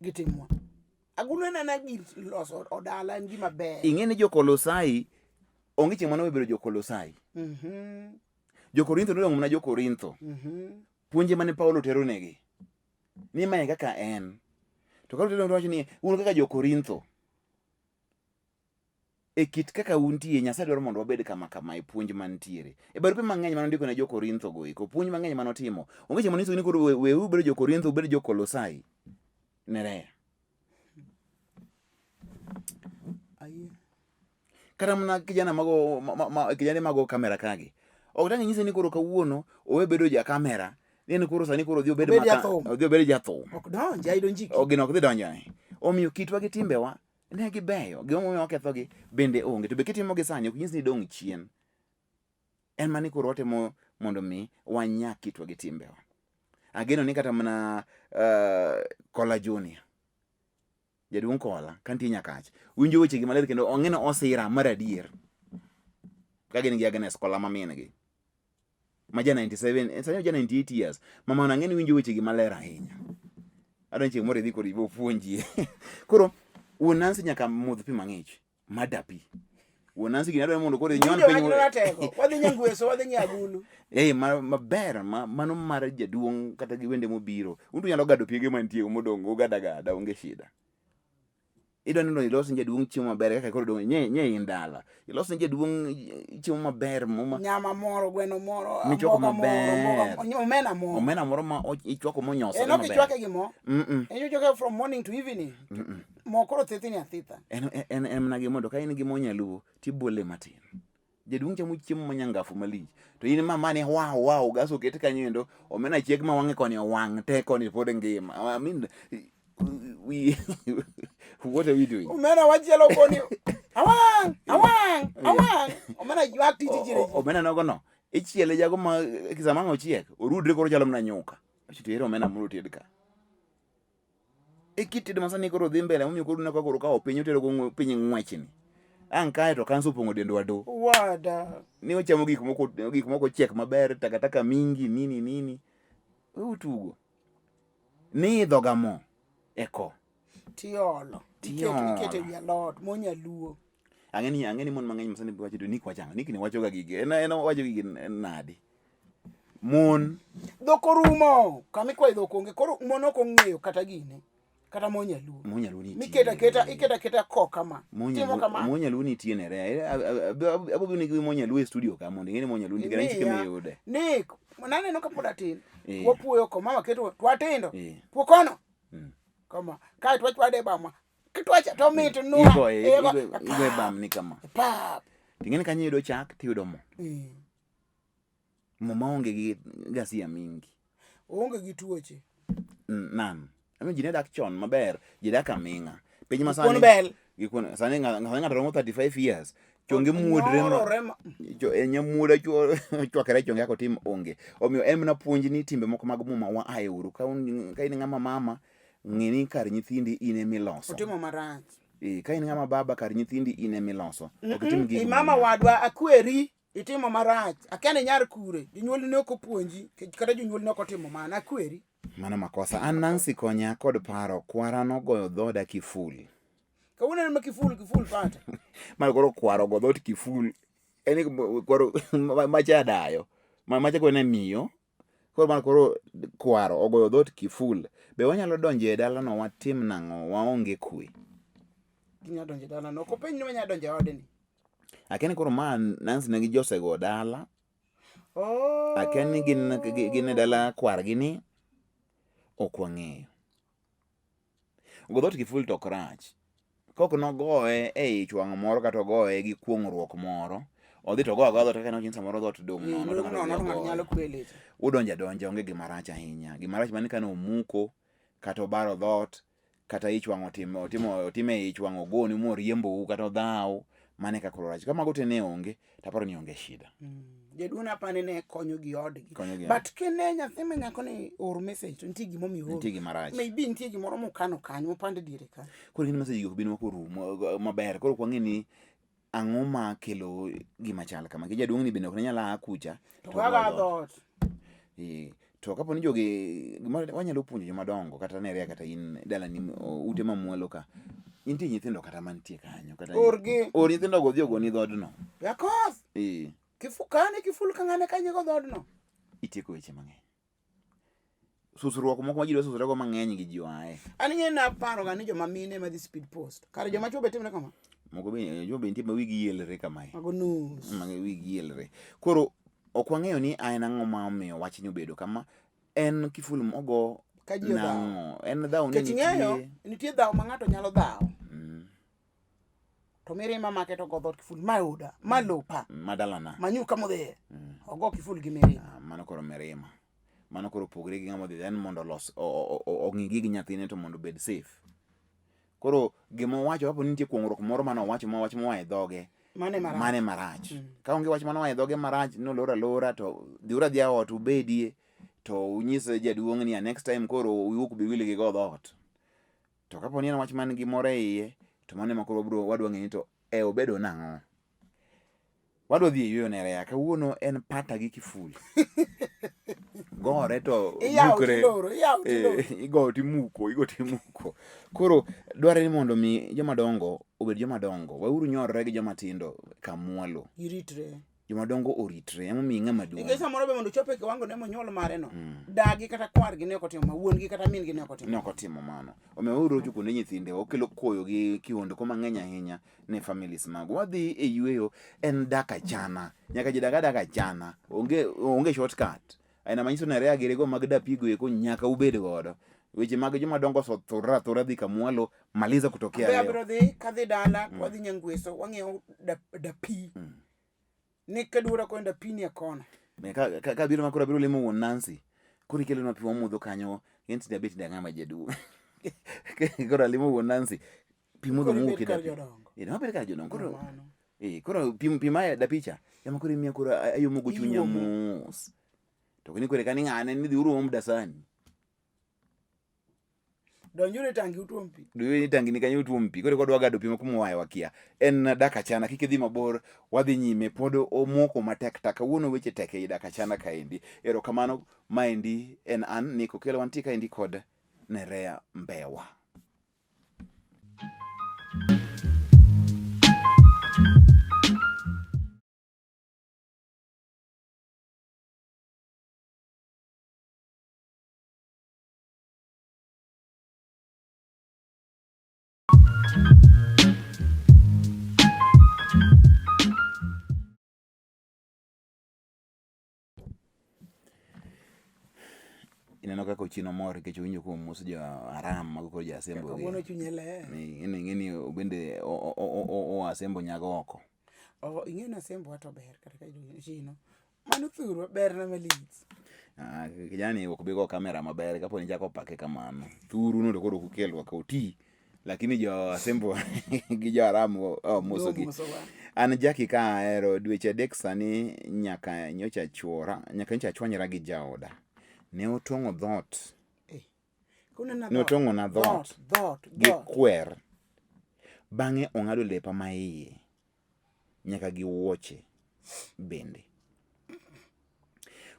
[SPEAKER 2] Gi timwa. Agulu en ana gir loso odala en gima ber.
[SPEAKER 1] Ing'e ni jo-Kolosai onge chieng' mane obedo jo-Kolosai. Jo-Korintho nodong' mana jo-Korintho. Puonje mane Paulo tero negi. Ni mae kaka en. To ka otero wacho ni un kaka jo-Korintho e kit kaka untie Nyasaye dwaro mondo wabed kama kama e puonj mantiere. E barupe mang'eny mane ondiko ne jo-Korintho go eko, puonj mang'eny mane otimo. Onge chieng' mane onyisogi ni koro weuru bedo jo-Korintho ubed jo-Kolosai. Nerea.
[SPEAKER 2] Ayie.
[SPEAKER 1] Kata mana kijana mago ma, kijana mago kamera kagi. Ok dang' inyise ni koro kawuono owe bedo ja kamera. Ni en koro sani koro odhi obed
[SPEAKER 2] Obed jathum.
[SPEAKER 1] odhi obed jathum.
[SPEAKER 2] Ok donj, ai donjiki.
[SPEAKER 1] O gino ok dhi donjone. Omiyo kitwa gi timbewa ne gibeyo. Gima omiyo wakethogi bende onge. To be kitimogi sani ok nyis ni idong' chien. En mana ni koro watemo mondo mi wanya kitwa gi timbewa. Ageno ni kata mana Kola Junior, jaduong' Kola ka nitie Nyakach, winjo wechegi maler kendo ong'e ni osira mar adier. Ka gin gi Agnes Kola ma min gi. Ma ja 97, sani oja 98 years. Mama no ang'e ni winjo wechegi maler ahinya. Adwa ni chieng' moro idhi kod ibo puonjie. Koro wuon Nancy nyaka modh pi mang'ich. Mada pi. Wuon Nancy gini adwa mondo koro inyon
[SPEAKER 2] piny. Winjo ratego. Wadhi Nyangweso, wadhi Nyagulu.
[SPEAKER 1] Eh, maber, mano mar jaduong' kata gi wende mobiro. Un to nyalo gado pige mantie modong' ugada gada onge shida. Idwa ni mondo ilos ne jaduong' chiemo maber kaka koro dong' nye in dala. Ilos ne jaduong' chiemo maber
[SPEAKER 2] moma Nyama moro, gweno moro,
[SPEAKER 1] Michwako maber.
[SPEAKER 2] Omena moro.
[SPEAKER 1] Omena moro ma ichwako monyosore
[SPEAKER 2] maber. En ok ichwake gi mo. En ichwake from morning to evening. Mo koro thithni athitha.
[SPEAKER 1] En en mana gi mondo ka in gi mo nyaluo tibole matin. Jaduong' chamo chiemo ma nyangafu malich. To in mama ni wow wow gas oket kanyo endo omena chiek ma wang'e koni owang' te koni pod ngima. I mean we what are we doing?
[SPEAKER 2] Omena wachielo koni awang' awang' awang' omena ywak tich jire.
[SPEAKER 1] Omena nogo no ichiele jago ma sama ang' ochiek orudre koro chalo mana nyuka. Acho to ere omena moro ted ka. E kit tedo masani koro dhi mbele momiyo koro uneno koro kawo piny otero go piny ng'wechni. Ang' kae to kansa opong'o dendwa do.
[SPEAKER 2] Wada.
[SPEAKER 1] Ni ochamo gik moko gik moko chiek maber takataka mingi nini nini. We utugo. Ni idho ga mo e ko.
[SPEAKER 2] Tiolo.
[SPEAKER 1] Tiolo.
[SPEAKER 2] Ikete wi alot mo nyaluo.
[SPEAKER 1] Ang'e ni ang'e ni mon mang'eny masani wacho to Nick wacho ang'o? Nick ni wacho ga gigi. En owacho gigi nadi? Mon
[SPEAKER 2] Dhok orumo. Kama ikwayo dhok onge. Koro mon ok ong'eyo kata gine. Kata mo nyaluo.
[SPEAKER 1] Mo nyaluo nitie.
[SPEAKER 2] Miketa keta iketa keta ko kama. Timo kama.
[SPEAKER 1] Mo nyaluo nitie nere. Abo biro ni mo nyaluo e studio ka mondo ing'e ni mo nyaluo nitie. Kendo
[SPEAKER 2] chike miyude. Nick, naneno kapod atin. Wapuoyo ko mama keto to watindo. Puo kono. Kama. Kae to wachwade e bamwa. Kitwacha to mit nwa.
[SPEAKER 1] Igo e bamni kama.
[SPEAKER 2] Pap.
[SPEAKER 1] Ting'e ni kanyo iyudo chak tiyudo mo. Mo maonge gi gasia mingi.
[SPEAKER 2] Oonge gi tuoche.
[SPEAKER 1] Nam. Ami ji ne dak chon maber, ji dak aming'a. Piny ma
[SPEAKER 2] sani bel.
[SPEAKER 1] Gi kuon sani ng'ato romo 35 years. Chonge muodre ma. Jo en nyamuoda chwakre chonge kaka otim onge. Omiyo en mana puonj ni timbe moko mag muma wa ae uru. Ka in ng'ama mama, ng'e ni kar nyithindi in emiloso.
[SPEAKER 2] Otimo marach.
[SPEAKER 1] Ka in ng'ama baba kar nyithindi in emiloso. Ok itim
[SPEAKER 2] gik mama wadwa akweri. Itimo marach. Akia ni nyar kure. Jonyuolni ne ok opuonji. Kata jonyuolni ok otimo mano. Akweri.
[SPEAKER 1] Mano makosa. An Nancy konya kod paro. Kwara nogoyo dhoda kiful.
[SPEAKER 2] Kawuono en ma kiful kiful pata.
[SPEAKER 1] Mano koro kwaro go dhoot kiful. En kwaro macha dayo. Macha koro ne miyo. Koro mano koro kwaro ogoyo dhoot kiful. Be wanyalo donjo e dalano watim nang'o? Waonge kwe.
[SPEAKER 2] Ginyalo donjo e dalano. Ok openj ni wanyalo donjo e odni.
[SPEAKER 1] Akia ni koro ma Nancy ne gi josego dala.
[SPEAKER 2] Oh.
[SPEAKER 1] Akia ni gin gin e dala kwargi ni ok wang'eyo. Go dhoot kiful to ok rach. Kok nogoye e ich wang' moro kata ogoye gi kuong'ruok moro, odhi to ogo agoya dhoot kaka ne samoro dhoot dong' nono to
[SPEAKER 2] Dong'
[SPEAKER 1] ng'ato
[SPEAKER 2] nono
[SPEAKER 1] odhi
[SPEAKER 2] to ng'ato
[SPEAKER 1] ogoyo.
[SPEAKER 2] nyalo kwele.
[SPEAKER 1] Udonjo adonja onge gima rach ahinya. Gima rach mana ni kane omuko kata obaro dhoot kata ich wang' otimo otimo otime ich wang' ogoni moriembou kata odhaw mano e kaka koro rach. Ka mago te ne onge to aparo ni onge shida.
[SPEAKER 2] Jaduong' apani ne konyo gi odgi.
[SPEAKER 1] Konyo gi
[SPEAKER 2] But kine nyathi ma nyako ni or message to nitie gimomiyo oor.
[SPEAKER 1] Nitie gima rach.
[SPEAKER 2] Maybe nitie gimoro mokano kanyo mopando diere kanyo.
[SPEAKER 1] Koro ing'e ni message gi ok binwa korumo maber. Koro ok wang'e ni ang'o ma kelo gima chal kama. Nikech jaduong' ni bende ok ne nyal a kucha
[SPEAKER 2] To gaga dhoot.
[SPEAKER 1] Eh, to kapo ni jogi gimoro wanyalo puonjo joma dongo kata nerea kata in dalani ute ma mwalo ka nitie nyithindo kata mantie kanyo kata
[SPEAKER 2] Orgi.
[SPEAKER 1] or nyithindo go odhi ogoni dhoodno
[SPEAKER 2] Yakoth.
[SPEAKER 1] eh
[SPEAKER 2] Kifu kane kiful ka ng'ane kanyo go dhoodno.
[SPEAKER 1] itieko weche mang'eny susruok moko ma ji dwa susrego mang'eny gi ji oaye
[SPEAKER 2] An ing'e naparo ga ni joma mine madhi speed post. Kare joma chwo be timre kama.
[SPEAKER 1] moko be joma be nitie ma wigi yelre kamae
[SPEAKER 2] Mago nus.
[SPEAKER 1] ma wigi yelre koro ok wang'eyo ni en ang'o ma omiyo wachni obedo kama en kiful mogo
[SPEAKER 2] Ka ji odhawo.
[SPEAKER 1] nang'o en dhawo ni
[SPEAKER 2] Nikech ing'eyo
[SPEAKER 1] nitie
[SPEAKER 2] nitie dhawo ma ng'ato nyalo dhawo. To mirima make to go dhoot kiful ma oda, ma lopa,
[SPEAKER 1] madalana
[SPEAKER 2] manyu kama odhiye. Ogo kiful gi mirima.
[SPEAKER 1] Ah, mano koro mirima mano koro opogre gi ng'ama odhi en mondo olos ong'i gi nyathine to mondo obed safe koro gima owacho kapo ni nitie kuong'ruok moro mane owacho ma wach moa e dhoge.
[SPEAKER 2] Mane marach.
[SPEAKER 1] Mane marach. Ka onge wach mane oa e dhoge marach nolor alora to dhiuru adhiya ot ubedie to unyis jaduong' ni next time koro wiu ok bi wil gi go dhoot. To kapo ni en wach man gi moro e iye to mano ema koro wabiro wadwa ng'eyo ni to e obedo nang'o. Wadwa dhi e yueyo nerea kawuono en pata gi kiful. Gore to
[SPEAKER 2] Iyawo
[SPEAKER 1] mukre.
[SPEAKER 2] tiloro, iyawo tiloro.
[SPEAKER 1] Eh, igo timuko, igo timuko. Koro dwarore ni mondo mi joma dongo obed joma dongo. Weuru nyorre gi joma tindo kamwalo.
[SPEAKER 2] Giritre.
[SPEAKER 1] Joma dongo oritre. Emomiyo ing'ama
[SPEAKER 2] Nikech
[SPEAKER 1] duong'
[SPEAKER 2] samoro be mondo ochop e kiwango ne monyuol mare no, dagi kata kwargi ne ok otimo ma, wuon gi kata min gi ne ok otimo.
[SPEAKER 1] ne ok otimo mano. Omiyo weuru rocho kuonde nyithindewa. Okelo koyo gi kihondko mang'eny ahinya ne families magu. Wadhi e yueyo en dak achana. Nyaka ji dag adaga achana. Onge, onge shortcut. Aina manyiso ni rea girigo mag dapigo eko nyaka ubed godo. Weche mag joma dongo so thurra athurra dhi kamwalo maliza kutokea
[SPEAKER 2] Be
[SPEAKER 1] leo.
[SPEAKER 2] abiro dhi kadhi dala wadhi Nyangweso wang'iewo dapi. Ni kaduora koni dapi ni e kona.
[SPEAKER 1] Me ka, ka, ka biro makoro abiro limo wuon Nancy. Koro ikelonwa pi wamodho kanyo. En tinde abet ng'ama jaduong'. Koro alimo wuon Nancy. Pi modho
[SPEAKER 2] Koro
[SPEAKER 1] mowuok
[SPEAKER 2] ibet
[SPEAKER 1] e
[SPEAKER 2] kar
[SPEAKER 1] dapi.
[SPEAKER 2] jodongo.
[SPEAKER 1] Eh, no, abet kar jodongo. Koro
[SPEAKER 2] Mano.
[SPEAKER 1] eh, koro pi pi mae dapicha ema koro imiya koro ayomo go chunya
[SPEAKER 2] Iyuomo.
[SPEAKER 1] mos. To koni kore kani ng'ane ni dhiuru uom dasani.
[SPEAKER 2] Donjuru e tangi utuom pi.
[SPEAKER 1] Dwe ni tangi ni kanyo utuom pi. Koro kodwa gado pi ma kuma oaye wakia. En dak achana kik idhi mabor wadhi nyime pod omoko matek tak. Kawuono weche tek ei dak achana kaendi. Erokamano maendi en an Nick Okello wantie kaendi kod Nerea Mbewa. Ineno kaka Ochino mor nikech owinjo komos jo Haram mago koro jo Asembo gi.
[SPEAKER 2] Kawuono chunye ler.
[SPEAKER 1] Ing'e ni bende o Asembo nyago oko.
[SPEAKER 2] Oh, ing'e ni Asembo to ber kata ka Ochino. Mano thurwa berna malich.
[SPEAKER 1] Ah, kijani ok bi go kamera maber kapo ni ichako pake kamano. Thuru no to koro ok ukelwa ka oti. Lakini jo Asembo gi jo Haram omosogi.
[SPEAKER 2] Omosowa.
[SPEAKER 1] An Jackie ka ahero dweche adek sani nyaka nyocha chuora, nyaka nyocha achwanyra gi jaoda. Ne otong'o dhoot
[SPEAKER 2] Eh. Kunena
[SPEAKER 1] Ne otong'ona dhoot.
[SPEAKER 2] Dhoot,
[SPEAKER 1] gi
[SPEAKER 2] dhoot.
[SPEAKER 1] kwer. Bang'e ong'ado lepa ma iye nyaka gi wuoche bende.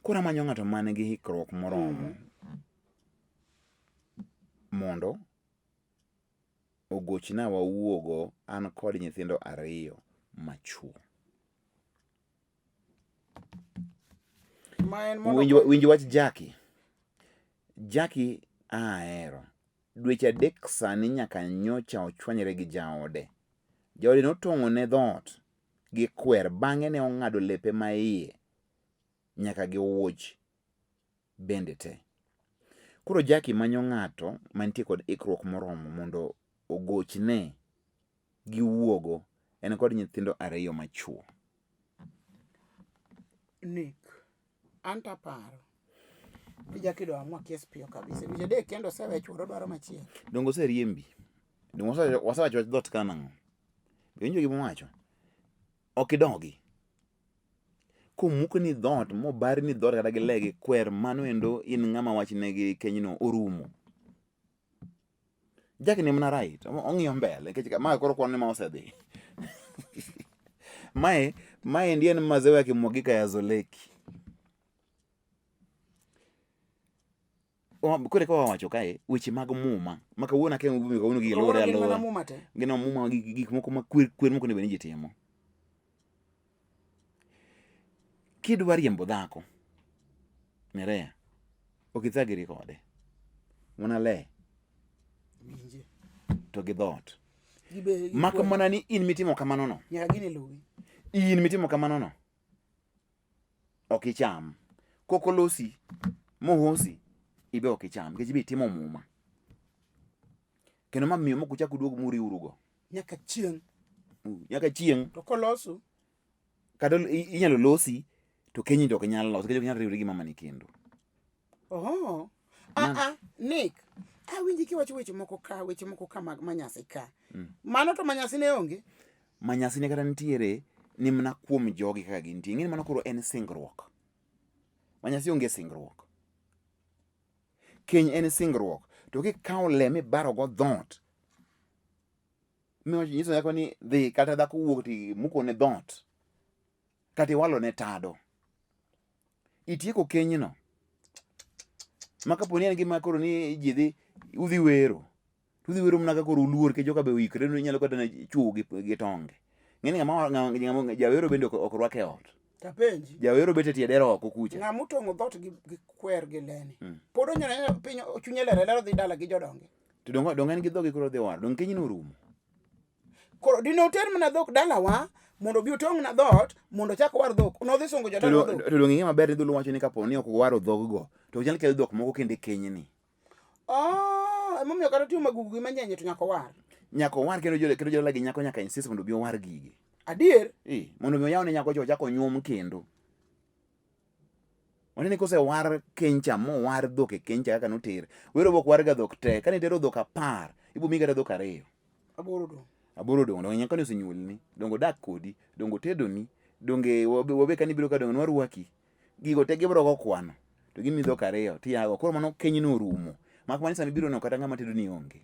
[SPEAKER 1] Koro amanyo ng'ato man gi hikruok moromo mondo ogochna wawuogo an kod nyithindo ariyo machuo.
[SPEAKER 2] Ma en mondo
[SPEAKER 1] Winj,
[SPEAKER 2] okony-
[SPEAKER 1] winj wach Jackie. Jackie ahero. Dweche adek sani nyaka nyocha ochwanyre gi jaode. Jaode notong'one dhoot gi kwer bang'e ne ong'ado lepe ma iye nyaka gi wuoch bende te. Koro Jackie manyo ng'ato mantie kod ikruok moromo mondo ogochne giwuogo en kod nyithindo ariyo machuo.
[SPEAKER 2] Nick. An to aparo. Ni Jackie do amua kies piyo kabisa. Dweche adek kendo osewe chuore odwaro machielo.
[SPEAKER 1] Donge oseriembi? Donge wasewacho wach dhoot ka nang'o? Be iwinjo gima owacho? Ok idogi. Komukni dhoot mobarni dhoot kata gi le gi kwer mano endo in ng'ama wachne gi kenyno orumo. Jack ni mana right, ong'iyo mbele nikech ma koro kwan ni ma osedhi. Mae maendi en maziwa yakimwagika ya Zoleki. Koro eka wawacho kae weche mag muma ma kawuono akia gimomiyo kawuono gigi luwore
[SPEAKER 2] Kawuono gin mana
[SPEAKER 1] aluwa.
[SPEAKER 2] muma te.
[SPEAKER 1] Gin muma gi gik moko ma kwer kwer moko onego bed ni ji timo. Kidwa riembo dhako, Nerea, ok ithagri kode. Mana le
[SPEAKER 2] Winje.
[SPEAKER 1] to gi dhoot.
[SPEAKER 2] Gibe
[SPEAKER 1] Mak mana ni in mitimo kamano no.
[SPEAKER 2] Nyaka gini luwi.
[SPEAKER 1] In mitimo kamano no. Ok icham. Kokolosi, mohosi, ibe ok icham. Nikech ibe itimo muma. Kendo ma miyo mok uchak uduog muriwrugo.
[SPEAKER 2] Nyaka chieng'.
[SPEAKER 1] Nyaka chieng'.
[SPEAKER 2] To kolosu.
[SPEAKER 1] Kata inyalo losi to kenyi to ok nyal losi nikech ok inyal riwri gi mamani kendo.
[SPEAKER 2] Oho. Ah ah, Nick. Awinji kiwacho weche moko ka, weche moko ka mag manyasi ka. Mano to manyasi ne onge.
[SPEAKER 1] Ma nyasi ne kata nitiere ni mana kuom jogi kaka gintie. Ing'e ni mano koro en singruok. Ma nyasi onge singruok. Keny en singruok. To kikawo le mibarogo dhoot, miwacho nyiso nyako ni dhi kata dhako wuok to imukone dhoot, kata iwalone tado. Itieko kenyno. Ma kapo ni en gima koro ni ji dhi udhi wero, to udhi wero mana ka koro uluor nikech joka be oikre ni inyalo kata chwowo gi tonge. Ng'eni ng'ama jawero bende ok rwak e ot.
[SPEAKER 2] Tapenji.
[SPEAKER 1] Jawero bet e tie dero oko kucha.
[SPEAKER 2] Ng'ama otong'o dhoot gi kwer gi leni. Pod onyalo piny chunye ler ler odhi dala gi jodonge.
[SPEAKER 1] To donge donge en gi dhogi koro odhi waro. Donge kenyno orumo.
[SPEAKER 2] Koro dine oter mana dhok dalawa mondo obi otong'na dhoot mondo ochak owar dhok. Nodhi sungo jodalawa dhok.
[SPEAKER 1] To donge ing'e maber ni dholuo wacho ni kapo ni ok owaro dhoggo to ok nyal kel dhok moko kendo e kenyni.
[SPEAKER 2] Oh, emomiyo kata oting'o magugu gi manyenye to nyaka owar.
[SPEAKER 1] Nyaka owar kendo jodala kendo jodala gi nyako nyaka insist mondo obi owar gigi.
[SPEAKER 2] Adier?
[SPEAKER 1] Eh, mondo mi oyaw ne nyako cha ochak onyuom kendo. Wanene kosewar keny cha mowar dhok e keny cha kaka noter. Wero be ok warga dhok te. Kane itero dhok 10, ibo miyi kata dhok 2.
[SPEAKER 2] Aboro dong'.
[SPEAKER 1] Aboro dong'. Donge nyako ni osenyuolni. Donge odak kodi. Donge otedoni. Donge wabe kane ibiro ka donge nwarwaki. Gigo te gibiro go kwano. To gimiyi dhok 2 tiago. Koro mano kenyno orumo. Mak mana ni sama ibiro no kata ng'ama tedoni onge.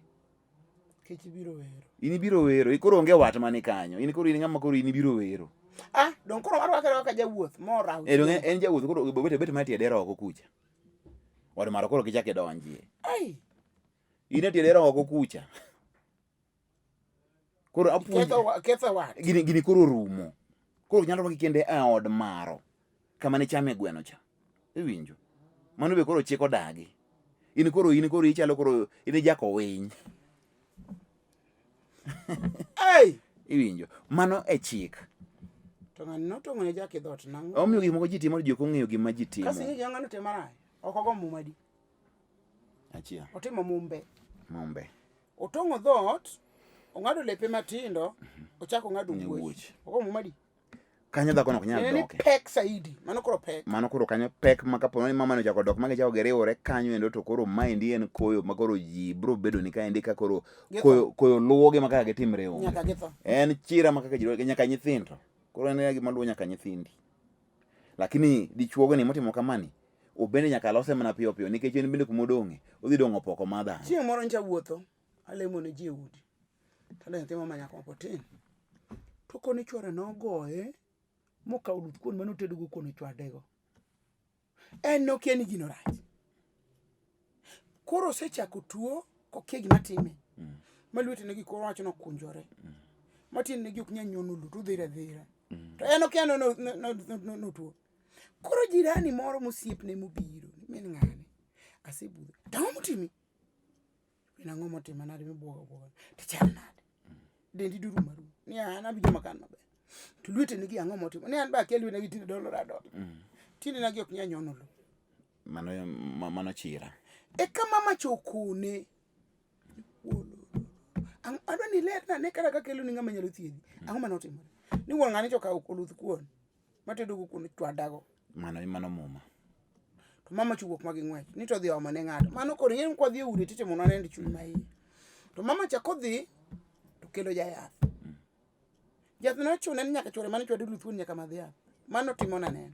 [SPEAKER 2] Kech ibiro wero.
[SPEAKER 1] In ibiro wero. Koro onge wat mani kanyo. In koro in ng'ama koro in ibiro wero.
[SPEAKER 2] Ah, dong koro warwake arwaka jawuoth morawo.
[SPEAKER 1] Eh, dong en jawuoth koro obet bet mana tie dero oko kucha. Od maro koro kichak idonjie.
[SPEAKER 2] Ai.
[SPEAKER 1] In e tie dero oko kucha. Koro apuonji.
[SPEAKER 2] Ketho wat.
[SPEAKER 1] Gini koro orumo. Koro nyalo rwaki kende e od maro. Kama ne chame gweno cha. Iwinjo? Mano be koro chik odagi. In koro ichalo koro in jako winy.
[SPEAKER 2] Ei!
[SPEAKER 1] Iwinjo? Mano e chik.
[SPEAKER 2] To ng'ani notong'o ne Jaki dhoot nang'o?
[SPEAKER 1] Omiyo gik moko ji timo ji ok ong'eyo gima ji timo.
[SPEAKER 2] Kasi ng'e ng'ano timo marach. Ok ogo muma di.
[SPEAKER 1] Achiel.
[SPEAKER 2] Otimo mumbe.
[SPEAKER 1] Mumbe.
[SPEAKER 2] Otong'o dhoot, ong'ado lepe matindo, ochako ong'ado wuoch. Ogo muma di.
[SPEAKER 1] Kanyo dhako no ok nyal doke.
[SPEAKER 2] Pek saidi. Mano koro pek.
[SPEAKER 1] Mano koro kanyo pek ma kapo ni mama no ochako dok ma gichako giriwore kanyo endo to koro maendi en koyo ma koro ji biro bedo ni kaendi ka koro koyo koyo luwogi ma kaka gitimre onge.
[SPEAKER 2] Nyaka githo.
[SPEAKER 1] En chira ma kaka ji nyaka nyithindo. Koro en gima luwo nyaka nyithindi. Lakini dichuogo ni motimo kamani obende nyaka lose mana piyo piyo nikech en bende kuma odong'e odhi dong' opoko ma dhano.
[SPEAKER 2] Chieng' moro ncha wuotho alemo ne ji e udi. To aneno nyathi moro ma nyako ma tin. To koni chwore nogoye mokawo oluth kuon mane otedogo kuon ochwadego. En nokia ni gino rach. Koro osechako tuo kokia gima time. Ma lwetene gi koro wacho nokunjore. Ma tiendene gi ok nyal nyono lo to odhero adhera. To en okia ni notuo. Koro jirani moro mosiepne mobiro ni min ng'ane asebudho. To ang'o motimi? Min ang'o motima nade mibuoga buoga. To chal nade? Dendi durumo aruma. Ni an awinjo maka an maber. To lweteni gi ang'o motimo? Ni an be akia lwetena gi tinde dolore adola. Tiendena gi ok nyal nyono lo.
[SPEAKER 1] Mano mano chira.
[SPEAKER 2] Eka mama cha okone. Adwa ni ilerna ane kata kakelo ni ng'ama nyalo thiedhi. Ang'o mane otimore? Ni wuon ng'ani cha okawo oluth kuon matedogo kuon ochwadago.
[SPEAKER 1] Mano mano muma.
[SPEAKER 2] To mama cha owuok ma ging'wech ni to odhi omo ne ng'ato. Mano koro ing'e ni kwadhi e udi titimonwa nend chuny ma iye. To mama cha kodhi to kelo jayath. Jath nochune ni nyaka chwore mane chwado oluth kuon nyaka madh yath. Mano timo na neno.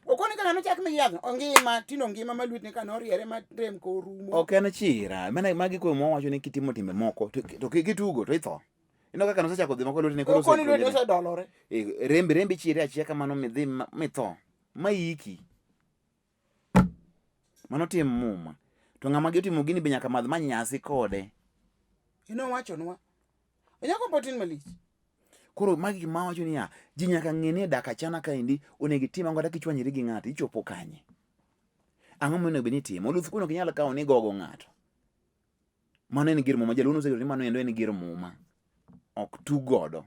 [SPEAKER 2] Okoni kaka nochak mi yath, ongima, tinde ongima ma lwetne ka noriere ma rem korumo.
[SPEAKER 1] Ok en chira. Mana magi kuom wawacho ni kitimo timbe moko to kitugo to itho. Ineno kaka nosechako dhi moko lwetne koro
[SPEAKER 2] Okoni lwetne osedolore.
[SPEAKER 1] Eh, rembi rembi chire achiya kamano midhi mitho. Maiki. Mano tim muma. To ng'ama gi otimo gini be nyaka madh manyasi kode.
[SPEAKER 2] Inowachonwa. Onyako potin malich.
[SPEAKER 1] Koro magi gima wacho niya, ji nyaka ng'e ni e dak achana kaendi onego itim ang'o kata kichwanyri gi ng'ato ichopo kanye. Ang'o monego bed ni itimo? Oluth kuon ok inyal kawo ni igogo ng'ato. Mano en gir muma. Jaluo noseketo ni mano endo en gir muma. Ok tug godo.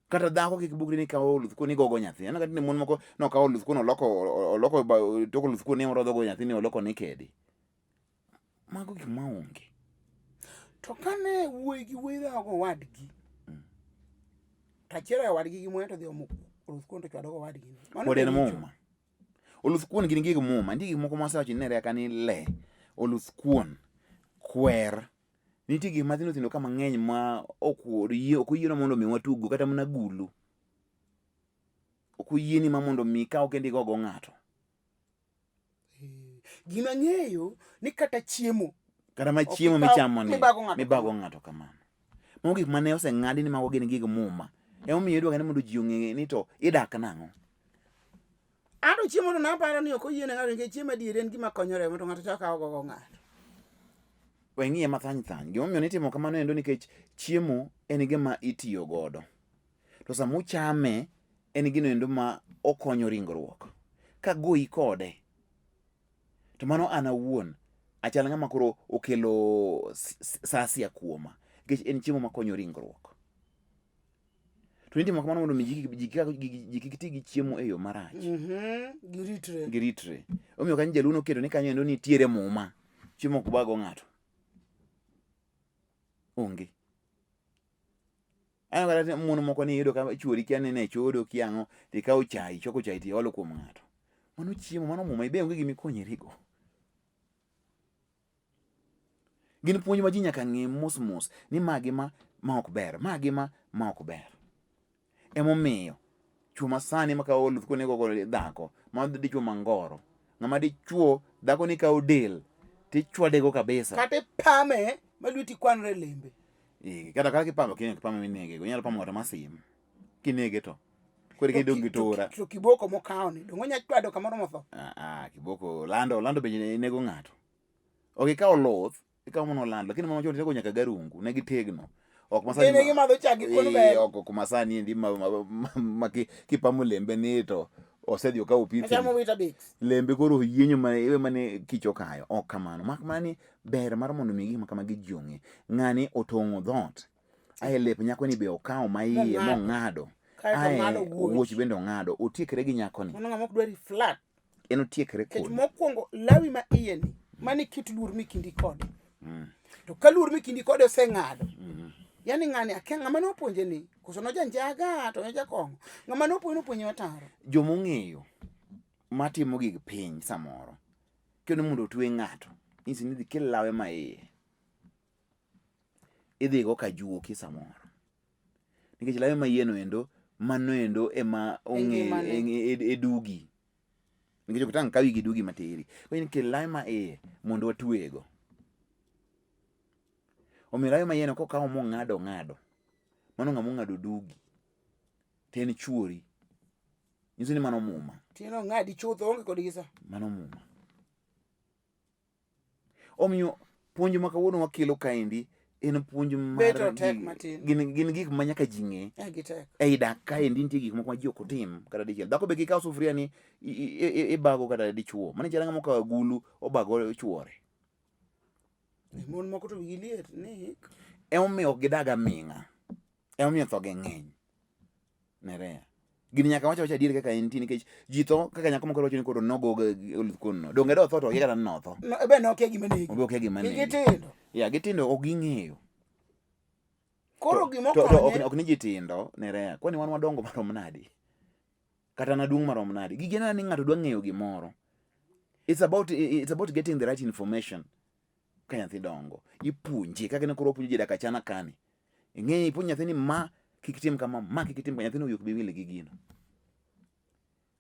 [SPEAKER 1] Kata dhako kik bukri ni kawo oluth kuon igogo nyathi. Aneno ka tinde mon moko nokawo oluth kuon oloko oloko tok oluth kuon ni orodhogo nyathi ni oloko ni kedi. Mago gik ma onge.
[SPEAKER 2] To kane wuoyi gi wuoyi dhawo go wadgi, to achiel e wadgi gi muya to dhi omo oluth kuon to chwado go wadgi.
[SPEAKER 1] Mano Pod en muma. Oluth kuon gin gig muma. Nitie gik moko masewacho ni ne ni le, oluth kuon, kwer, Nitie gik mathindo thindo ka mang'eny ma ok oyie ok oyienwa mondo mi watuggo kata mana gulu. Ok oyieni ma mondo mi ikaw kendo igogo ng'ato.
[SPEAKER 2] Gima ng'eyo ni kata chiemo
[SPEAKER 1] Kata ma
[SPEAKER 2] Ok
[SPEAKER 1] chiemo
[SPEAKER 2] ikaw
[SPEAKER 1] michamo ni
[SPEAKER 2] mibago ng'ato
[SPEAKER 1] mibago ng'ato kamano. Mago gik mane oseng'adi ni mago gin gig muma. Emomiyo idwa ni mondo ji ong'e ni to idak nang'o.
[SPEAKER 2] An to chiemo to naparo ni ok oyiene ng'ato nikech chiemo adieri en gima konyo remo to ng'ato chako kawo gogo ng'ato.
[SPEAKER 1] We ng'iye mathany thany. Gimomiyo nitimo kamano endo nikech chiemo en gima itiyo godo. To sama uchame en gino endo ma okonyo ringruok. Kagoyi kode to mano an awuon achal ng'ama koro okelo sasia kuoma nikech en chiemo makonyo ringruok. To nitimo kamano mondo mi ji kik ti gi chiemo e yo marach.
[SPEAKER 2] Giritre.
[SPEAKER 1] Giritre. Omiyo kanyo jaluo noketo ni kanyo endo nitiere muma. Chiemo ok bago ng'ato. Onge. Aneno kata mon moko ni iyudo ka chuori kia ni ne chodo kia ang'o tikawo chai ichwako chai tiolo kuom ng'ato. Mano chiemo, mano muma ibe onge gima ikonyorigo. Gin puonj ma ji nyaka ng'e mos mos ni ma gi ma ma ok ber, ma gi ma ma ok ber. Emomiyo chwo masani ma kawo oluth konego go dhako, ma dichwo mangoro. Ng'ama dichwo dhako ni kawo del tichwadego kabisa.
[SPEAKER 2] Kata ipame ma lweti kwanre e lembe.
[SPEAKER 1] Eh, kata kaka kipamo ok inyal pamo minege go, inyalo pamo kata masim. Kinege to. Koro kidong' gi tura.
[SPEAKER 2] To kiboko mokawo ni, donge onya chwado kamoro motho?
[SPEAKER 1] Ah, ah, kiboko lando, lando be nego ng'ato. Ok ikawo luth, ikawo mana olando, lakini mama chon nego nyaka garungu, ne gitegno. Ok masani.
[SPEAKER 2] Gin gimadho chak gi kuon bel.
[SPEAKER 1] Ok masani endi ma kipamo lembe ni to osedhi okawo pithe.
[SPEAKER 2] Ochamo Weetabix.
[SPEAKER 1] Lembe koro oyienyo ma iwe mane kich okayo. Ok kamano. Mak mana ni ber mar mondo mi gik ma kamagi ji ong'e. Ng'ani otong'o dhoot. Ae lep nyakoni be okawo ma iye mong'ado.
[SPEAKER 2] Kaeto ong'ado
[SPEAKER 1] Ae
[SPEAKER 2] wuoch.
[SPEAKER 1] wuoch bende ong'ado. Otiekre gi nyakoni.
[SPEAKER 2] Mano ng'ama ok dwari flat.
[SPEAKER 1] En otiekre
[SPEAKER 2] Nikech
[SPEAKER 1] kodi.
[SPEAKER 2] mokwongo lawi ma iye ni, mano e kit luor mikindi kode. To ka luor mikindi kode oseng'ado, yani ng'ani akia ng'ama nopuonje ni, koso nojanjaga to nojakong'o. Ng'ama nopuonje nopuonje ataro.
[SPEAKER 1] Joma ong'eyo matimo gig piny samoro kendo mondo otwe ng'ato nyisi ni dhi kel lawe ma iye idhi go ka juoki samoro nikech lawe ma iye no endo mano endo ema ong'e
[SPEAKER 2] ngimane.
[SPEAKER 1] e dugi nikech ok tang' kawi gi dugi materi koro in kel lawe ma iye mondo watwego omiyo lawe ma iye no kokawo mong'ado ng'ado mano ng'ama ong'ado dugi to en chuori nyiso ni mano muma
[SPEAKER 2] Tieno ng'adi chuth oonge kod gi sa.
[SPEAKER 1] mano muma omiyo puonj ma kawuono wakelo kaendi en puonj mar
[SPEAKER 2] Bet otek
[SPEAKER 1] gi-
[SPEAKER 2] matin.
[SPEAKER 1] gin gik ma nyaka ji ng'e
[SPEAKER 2] Eh, gitek.
[SPEAKER 1] ei dak kaendi nitie gik moko ma ji ok otim kata dichiel dhako be kikawo sufuria ni ibago kata dichuo mano chalo ng'ama okawo agulu obago chuore
[SPEAKER 2] Mon moko to wigi liet ni
[SPEAKER 1] emomiyo ok gidag aming'a emomiyo thoge ng'eny Nerea gini nyaka wach awacha adier kaka entie nikech ji tho kaka nyako moko wacho ni koro nogo oluth kono donge do tho to okia kata ni notho
[SPEAKER 2] no, be nokia gima negi.
[SPEAKER 1] obe okia gima
[SPEAKER 2] Gi
[SPEAKER 1] nege
[SPEAKER 2] gitindo.
[SPEAKER 1] ya gitindo ok ging'eyo
[SPEAKER 2] Koro gima
[SPEAKER 1] to
[SPEAKER 2] okonye
[SPEAKER 1] ok ni ji tindo Nerea kwani wan wadongo marom nadi kata naduong' marom nadi gigi en ni ng'ato dwa ng'eyo gimoro it's about getting the right information ka nyathi dongo ipuonje kaka ne koro wapuonjo ji dak achana kani ing'e ipuonj nyathi ni ma kik tim kama ma kik tim kama nyathino wiye ok bi wil gi gino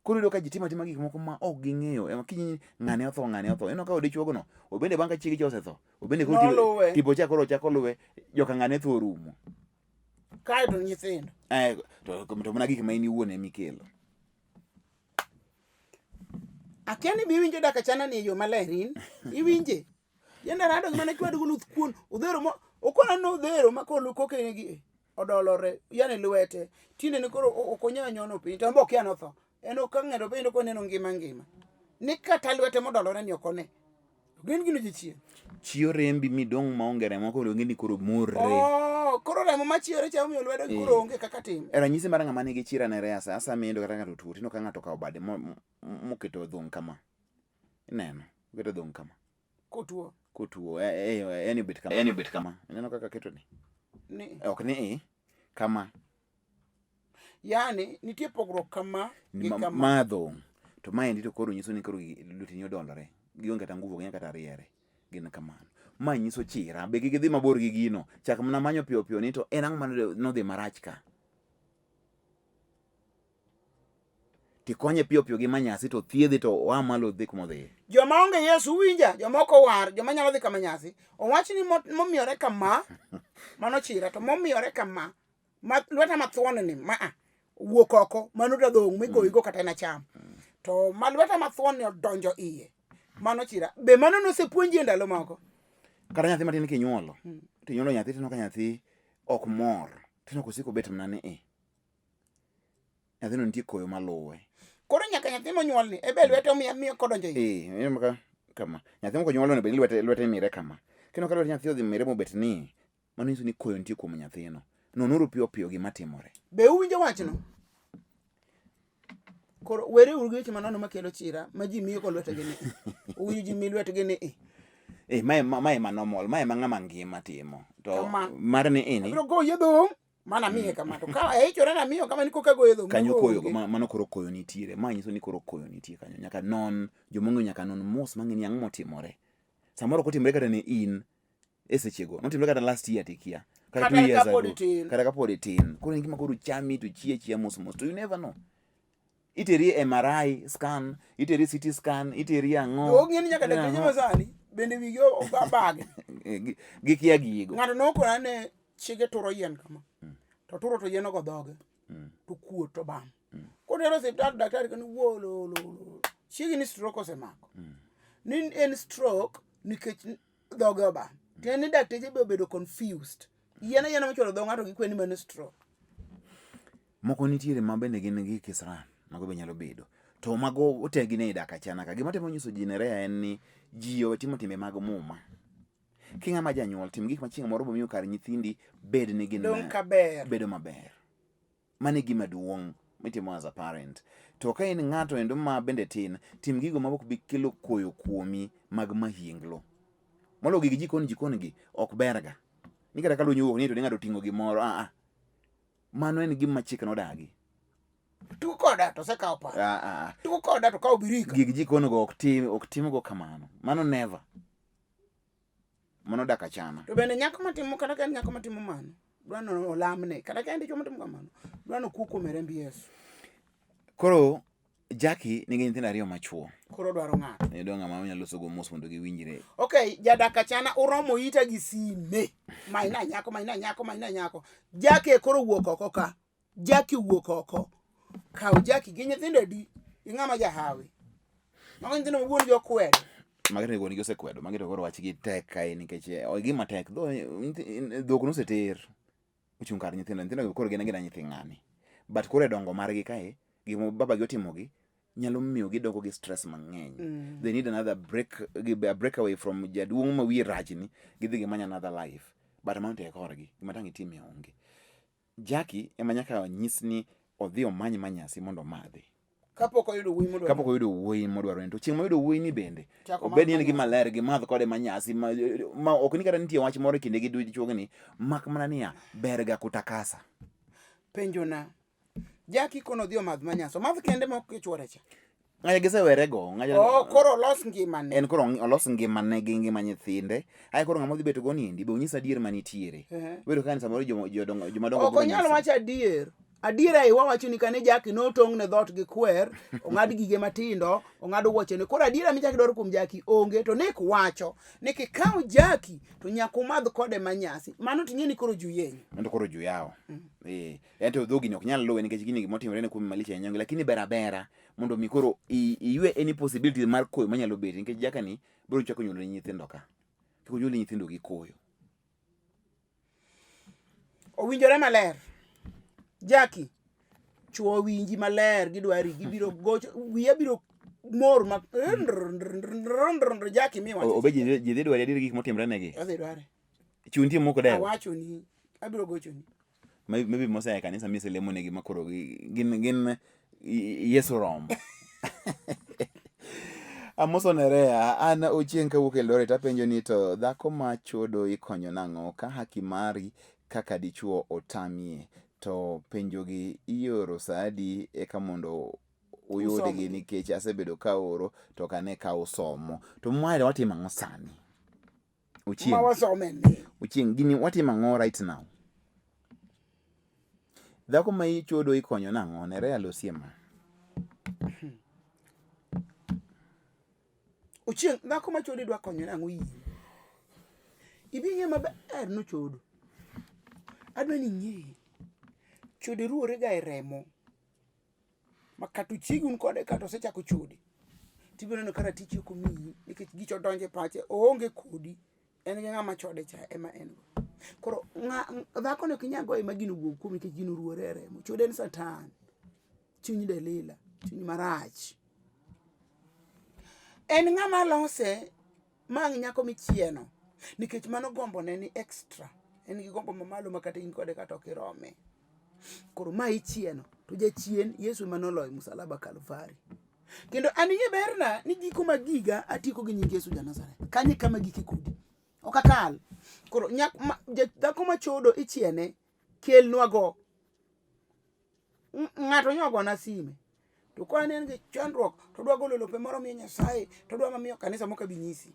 [SPEAKER 1] koro iyudo ka ji timo atima gik moko ma ok ging'eyo ema kiny ng'ane otho ng'ane otho ineno ka dichuogo no obende bang' ka chiege cha osetho obende koro
[SPEAKER 2] Noluwe.
[SPEAKER 1] tipo cha koro ochako luwe joka ng'ane tho orumo
[SPEAKER 2] kae to nyithindo.
[SPEAKER 1] Eh, to mana gik ma in iwuon ema ikelo
[SPEAKER 2] Akia ni be iwinjo dak achana ni e yo maler in. Iwinje. Yende rado gi mana chwado go luth kuon. Odhero mo okona no odhero ma kolo kokene gi odolore yani lwete. Tinde ni koro ok onyal nyono piny to en be okia notho. En ok ang'edo piny to koneno ngima ngima. Ni kata lwete modolore ni ok one. Gin gino jachien.
[SPEAKER 1] Chiyo rembi midong' maonge remo koro ing'e ni koro morre.
[SPEAKER 2] Oh, koro remo machiyore cha omiyo lwedo gi koro onge kaka tim.
[SPEAKER 1] E ranyisi mar ng'ama nigi chira ne reasa, asa miendo kata ng'ato tuo, tineno ka ng'ato okawo bade moketo dhong' kama. Ineno, oketo dhong' kama.
[SPEAKER 2] Kotuo.
[SPEAKER 1] Kotuo, yani obet kama. Yani obet kama. Ineno kaka aketo ni?
[SPEAKER 2] Ni.
[SPEAKER 1] Ok ni i, kama.
[SPEAKER 2] Yani nitie pogruok kama gi kama.
[SPEAKER 1] Ma dhong'. To maendi to koro nyiso ni koro lwetini odolore. Gionge kata nguvu, ok ginyal kata riere. Gin kamano. Ma nyiso chira. Be kik idhi mabor gi gino. Chak mana manyo piyo piyo ni to en ang'o mane nodhi marach ka. Tikonye piyo piyo gi manyasi to thiedhe to oa malo odhi kuma odhiye.
[SPEAKER 2] Joma onge Yesu uwinja, joma ok owar, joma nyalo dhi kama nyasi. Owach ni momiyore kama, mano chira, to momiyore kama, ma lweta mathuon ni ma a wuok oko, mano dadhong' migoyigo kata en acham. To ma lweta mathuon ni odonjo iye, mano chira. Be mano nosepuonji e ndalo moko?
[SPEAKER 1] Kata nyathi matin kinyuolo, to inyuolo nyathi tineno ka nyathi ok mor. Tineno kosiko bet mana ni i. Nyathino nitie koyo maluwe.
[SPEAKER 2] Koro nyaka nyathi monyuol ni ebe lwete omiya miyo kodonjo
[SPEAKER 1] iye. Eh, ineno ka kama. Nyathi moko nyuolo onego bed ni lwete lwete mire kama. Kendo ka lwet nyathi odhi mire mobet ni, mano nyiso ni koyo nitie kuom nyathino. Nonuru piyo piyo gima timore.
[SPEAKER 2] Be uwinjo wachno? Koro were uru gi weche manono makelo chira ma ji miyo go lwetegi ni. Uwinjo ji mi lwetgi ni i.
[SPEAKER 1] Eh, mae mae ma normal, mae ma ng'ama ngima timo. To mar ni ini.
[SPEAKER 2] Abiro goyi dhum. Mana miye kama to ka aichora na miyo kama ni koka goyo dhum.
[SPEAKER 1] Kanyo koyo mano koro koyo nitiere. Ma nyiso ni koro koyo nitie kanyo. Nyaka non jomong'eyo nyaka non mos mang'e ni ang'o motimore. Samoro ok otimre kata ne in e sechego. Notimre kata last year tikia.
[SPEAKER 2] Kata 2 years ago.
[SPEAKER 1] Kata kapod itin. Koro en gima koro chami to chiya chiya mos mos. To you never know. Iteri e MRI scan, iteri CT scan, iteri ang'o.
[SPEAKER 2] Ok ng'e ni nyaka dakteche masani bende wigi obagi.
[SPEAKER 1] Gikia gigo.
[SPEAKER 2] Ng'ato nokona ne chiege turo yien kama. To turo to yien ogo dhoge. To kuot to bam. Kotero osiptal to daktari koni wuo lo lo lo. Chiegi ni stroke osemako. Ni en stroke nikech dhoge obam. Tiende ni dakteche be obedo confused. Yien ayiena mochwalo dho ng'ato gikwe ni mano stroke.
[SPEAKER 1] Moko nitiere ma bende gin gi kisran, mago be nyalo bedo. To mago otegi ne idak achana ka. Gima temo nyiso ji Nerea en ni ji owe timo timbe mag muma. King'ama janyuol, tim gik ma chieng' moro bomiyo kar nyithindi bed ni gin
[SPEAKER 2] Dong' kaber.
[SPEAKER 1] bedo maber. Mano e gima duong' mitimo as a parent. To ka in ng'ato endo ma bende tin, tim gigo ma ok bi kelo koyo kuomi mag mahinglo. Molo gig jikon jikon gi ok berga. Ni kata ka lweny owuok ni to ni ng'ato oting'o gimoro, ah ah. Mano en gima chik nodagi.
[SPEAKER 2] Tugo koda to osekawo pala.
[SPEAKER 1] Ah, ah.
[SPEAKER 2] Tugo koda to kawo birika.
[SPEAKER 1] Gig jikon go ok tim ok timgo kamano. Mano never. Mano dak achama.
[SPEAKER 2] To bende nyako matimo kata ka en nyako matimo mano, dwa ni olamne. Kata ka en dichuo matimo kamano, dwa ni okuo kuome remb Yesu.
[SPEAKER 1] Koro Jackie nigi nyithindo ariyo machuo.
[SPEAKER 2] Koro dwaro ng'ato.
[SPEAKER 1] Ne dwa ng'ama onyalo loso go mos mondo giwinjre.
[SPEAKER 2] Okay, jadak achana uromo ita gi sime. Maina nyako, maina nyako, maina nyako. Jackie koro wuok oko ka. Jackie wuok oko. Kaw Jackie gi nyithindo adi? Gi ng'ama jahawi. Mago nyithindo ma wuon gi okwedo.
[SPEAKER 1] Magi to wuon gi osekwedo. Magi to koro wachgi tek kae nikech eh, gima tek. Dhok noseter. Ochung' kar nyithindo. Nyithindo koro gin agina nyithi ng'ani. But koro e dongo margi kae, gima babagi otimogi nyalo miyo gidongo gi stress mang'eny. They need another break, a break away from jaduong' ma wiye rachni, gidhi gimany another life. But mano to e korgi. Gima tang' itimie onge. Jackie ema nyaka nyis ni odhi omany manyasi mondo omadhi.
[SPEAKER 2] Kapok oyudo wuoyi modwaro.
[SPEAKER 1] Kapok oyudo wuoyi modwaro ni to chieng' moyudo wuoyi ni bende obed ni en gima ler gimadh kode manyasi ma, ma ok ni kata nitie wach moro e kinde gi dichuogni mak mana niya ber ga kutakasa.
[SPEAKER 2] Penjo na. Jackie kono odhi omadh manyasi. Omadh kende ma ok chuore cha.
[SPEAKER 1] Ng'aja gisewere go.
[SPEAKER 2] Ng'aja Oh, koro olos ngimane.
[SPEAKER 1] En koro olos ngimane gi ngima nyithinde. Ae koro ng'ama odhi bet go niendi be onyis adier manitiere. Bedo ka ni samoro jodongo joma dongo
[SPEAKER 2] Ok onyal wacho adier. Adier ei wawacho ni kane Jackie notong' ne dhoot gi kwer, ong'ad gige matindo, ong'ad wuochene. Koro adiera michak dwaro kuom Jackie onge. To Nick wacho ni kikawo Jackie to nyaka umadh kode manyasi. Mano ting'e ni koro juyenyo.
[SPEAKER 1] Mano koro juyawo. Eh, en to dhogi ni ok nyal luwe nikech gini gimotimore ne kuom malich ahinya onge, lakini ber abera mondo mi koro iywe any possibility mar koyo manyalo betie nikech jakani biro chako nyuolo ni nyithindo ka. Kik onyuol nyithindo gi koyo.
[SPEAKER 2] Owinjore maler. Jackie, chuo winji maler gidwari gibiro gocho wiya biro mor ma Jackie mi wacho.
[SPEAKER 1] Obe ji dhi dware adier gik motimre negi.
[SPEAKER 2] Odhi dware.
[SPEAKER 1] Chuo nitie moko dewo.
[SPEAKER 2] Awacho ni abiro gochoni.
[SPEAKER 1] Maybe mosea e kanisa miselemo negi ma koro gin gin Yesu romo. Amoso Nerea, an Ochieng' kawuok Eldoret apenjo ni to dhako ma chodo ikonyo nang'o ka haki mari kaka dichuo otamie to penjogi ioro saa adi eka mondo uyudgi nikech asebedo ka oro to ok ane ka usomo. To mae watimo ang'o sani? Ochieng.
[SPEAKER 2] Ma wasome ni.
[SPEAKER 1] Ochieng, gini watimo ang'o right now? Dhako ma ichodo ikonyo nang'o? Nerea losie ma.
[SPEAKER 2] Ochieng, dhako ma chodo idwa konyo nang'o in? Ibi ng'e maber nochodo. Adwa ni ing'e. Chode ruwore ga e remo. Ma kata ochiegi un kode kata osechako chode. Tibiro neno ka ratichi ok omiyi nikech gicha odonjo e pache oonge kodi. En gi ng'ama chode cha ema en go. Koro dhako ni ok inyal goye ma gino wuog kuome nikech gino oruwore e remo. Chode en satan. Chuny Delila, chuny marach. En ng'ama lose ma ang' nyako michieno nikech mano gombo ne ni extra. En gi gombo mamalo ma kata in kode kata ok irome. Koro ma ichieno to jachien Yesu ema noloyo e musalaba Kalvari. Kendo an ing'e berna ni giko mag giga atieko gi nying Yesu ja Nazareth. Kanyo e kama gike kodi. Ok akal. Koro dhako machodo ichiene kelnwago. Ng'ato nyo ogona sime. To ka ne en gi chandruok to odwa golo lope moro miyo Nyasaye to odwa mamiyo kanisa mok abi nyisi.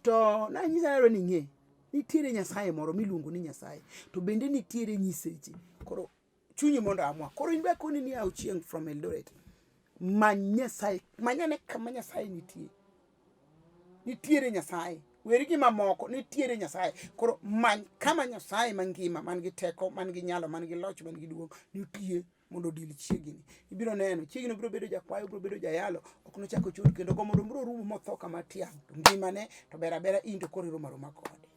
[SPEAKER 2] To nanyise nadwa ni ing'e nitiere Nyasaye moro miluongo ni Nyasaye to bende nitiere nyiseche. Koro chunyi mondo amua. Koro in be akoni ni yaw chieng' from Eldoret. Many Nyasaye, many ane kama Nyasaye nitie. Nitiere Nyasaye. Weri gi mamoko, nitiere Nyasaye. Koro many kama Nyasaye mangima, man gi teko, man gi nyalo, man gi loch, man gi duong' nitie mondo odil chiegini. Ibiro neno, chiegini obiro bedo jakwayo, obiro bedo jayalo, ok nochak ochod kendo gombo biro rumo motho kama tiang'. To ngimane to ber abera in to koro iromo aroma kode.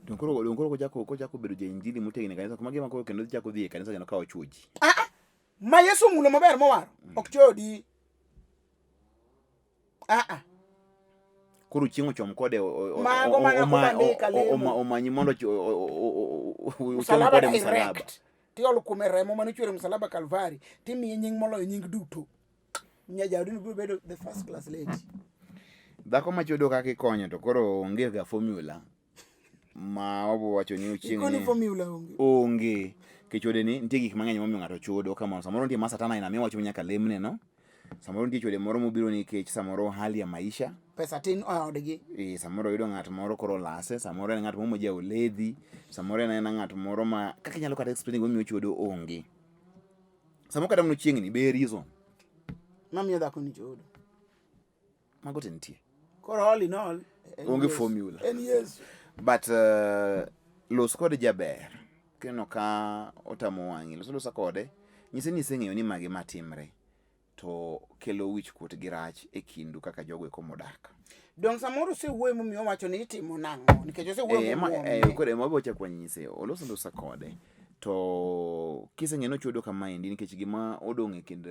[SPEAKER 1] Dong koro kochako bedo ja injili motegno e kanisa kuma gima koro kendo chako dhi e kanisa kendo kawo chuo ji.
[SPEAKER 2] Ah, ah, ma Yesu omulo maber mowaro, ok chodi. Ah, ah.
[SPEAKER 1] Koro chieng' ochom kode
[SPEAKER 2] Mago mana kobandika lemo.
[SPEAKER 1] omanyi mondo ochom
[SPEAKER 2] Msalaba
[SPEAKER 1] kode msalaba.
[SPEAKER 2] direct. Tiolo kuome remo mane ochwer e msalaba Kalvari, timiye nying moloyo nying duto. Nyajaodino biro bedo the first class lady.
[SPEAKER 1] Dhako machodo kaka ikonyo to koro onge ga formula ma wabo wacho ni ochieng'
[SPEAKER 2] Ikoni
[SPEAKER 1] ni
[SPEAKER 2] formula onge.
[SPEAKER 1] onge. Nikech chode ni nitie gik mang'eny momiyo ng'ato chodo kamano. Samoro nitie ma satan aina miwacho nyaka lemne no. Samoro nitie chode moro mobiro nikech samoro hali ya maisha.
[SPEAKER 2] Pesa tin e odgi.
[SPEAKER 1] E, samoro oyudo ng'at moro koro olase, samoro en ng'at moro ma ja oledhi, samoro en aena ng'at moro ma kaka inyalo kata explain gimomiyo ochodo onge. Samoro kata mana chieng'ni be reason.
[SPEAKER 2] Mamiyo dhako ni chodo.
[SPEAKER 1] Mago te nitie.
[SPEAKER 2] Koro all in all, en
[SPEAKER 1] Onge
[SPEAKER 2] Yesu.
[SPEAKER 1] formula.
[SPEAKER 2] En Yesu.
[SPEAKER 1] But los kode jaber. Kineno ka otamo wang'i, los alosa kode. Nyise ni iseng'eyo ni magi matimre. To kelo wich kuot gi rach e kindu kaka jogo eko modak.
[SPEAKER 2] Dong samoro osewuoyo momiyo owacho ni itimo nang'o nikech osewuoyo momuome.
[SPEAKER 1] Koro ema wabiro chako wanyise, olos alosa kode. To kiseng'eyo ni ochodo kamaendi nikech gima odong' e kind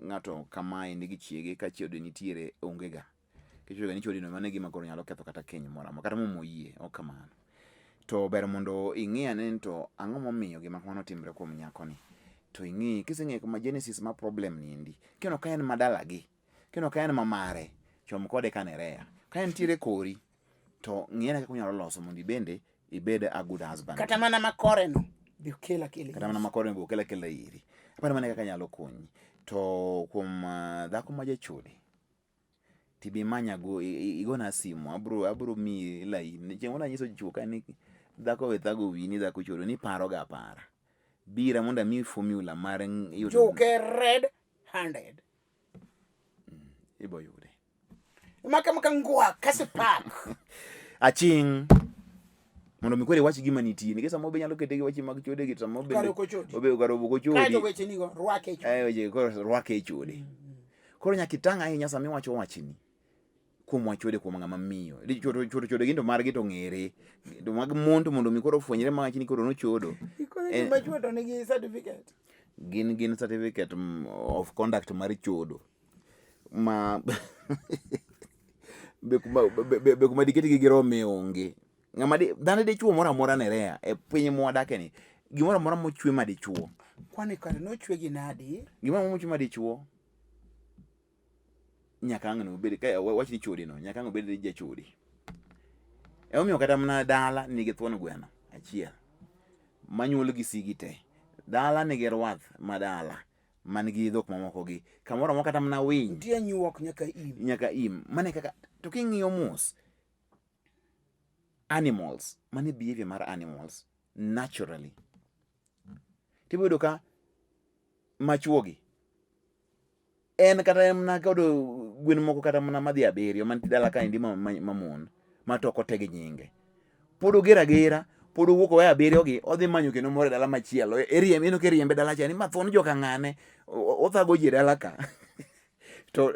[SPEAKER 1] ng'ato kamaendi gi chiege ka chode nitiere onge ga. Nikech iyudo ga ni chode no mano e gima koro nyalo ketho kata keny moro amora kata momo yie ok kamano. To ber mondo ing'i ane ni to ang'o momiyo gima kamano timre kuom nyakoni. To ing'i kiseng'eyo kuma genesis mar problem ni endi, kineno ka en ma dalagi, kineno ka en ma mare, chom kode ka Nerea. Ka entiere kori, to ng'i ane kaka unyalo loso mondo ibende ibed a good husband.
[SPEAKER 2] Kata mana makore no be okel akela.
[SPEAKER 1] Kata mana makore no be okel akela iri. Aparo mana kaka nyalo konyi. To kuom dhako ma jachode, tibi imanya go igona simu abro miyi laini. Chieng' moro nanyiso chuo ka ni dhako we thago wiyi ni dhako chodo ni iparo ga apara. Bira mondo amiyi formula mar yudo.
[SPEAKER 2] Juke red handed.
[SPEAKER 1] Ibo yude.
[SPEAKER 2] Maka maka ngwa kasi pak.
[SPEAKER 1] Aching'. Mondo mi koro iwach gima nitie nikech samoro be inyalo kete gi weche mag chode gi to samoro
[SPEAKER 2] Kare ok ochodi.
[SPEAKER 1] obe kare ok ochodi.
[SPEAKER 2] Kaeto weche nigo rwake e chode.
[SPEAKER 1] Eh, weche koro rwake e chode. Koro nyaka itang' ahinya sama iwacho wachni kuom wach chode kuom ng'ama miyo. Chodo chodo chode gin to margi to ong'ere. To mag mon to mondo mi koro ofwenyre ma wach ni koro nochodo.
[SPEAKER 2] Ikoro joma chwo to nigi certificate.
[SPEAKER 1] Gin certificate of conduct mar chodo. Ma be kuma diketgi gi rome onge. Ng'ama di dhano dichuo moro amora Nerea e piny mwadake ni. Gimoro amora mochwe ma dichuo.
[SPEAKER 2] Kwani kare nochwe gi nadi?
[SPEAKER 1] Gimoro amora mochwe ma dichuo nyaka ang' nobed ka wach ni chode no nyaka ang' obed jachode. Emomiyo kata mana dala nigi thuon gweno achiel manyuol gi sigi te. Dala nigi rwath ma dala man gi dhok mamoko gi. Kamoro amora kata mana winy.
[SPEAKER 2] Nitie nyuok nyaka im.
[SPEAKER 1] Nyaka im. Mano e kaka to king'iyo mos. Animals, mano e behavior mar animals naturally. Tibiro yudo ka machuogi en kata en mana kod gwen moko kata mana madhi abiriyo mantie dala kaendi ma, ma, ma mon matoko te gi nyinge. Pod oger agera, pod owuok oweyo abiriyo gi, odhi manyo kendo moro e dala machielo. Iriembe, ineno kiriembe dala cha ni ma thuon joka ng'ane, othago ji e dala ka. To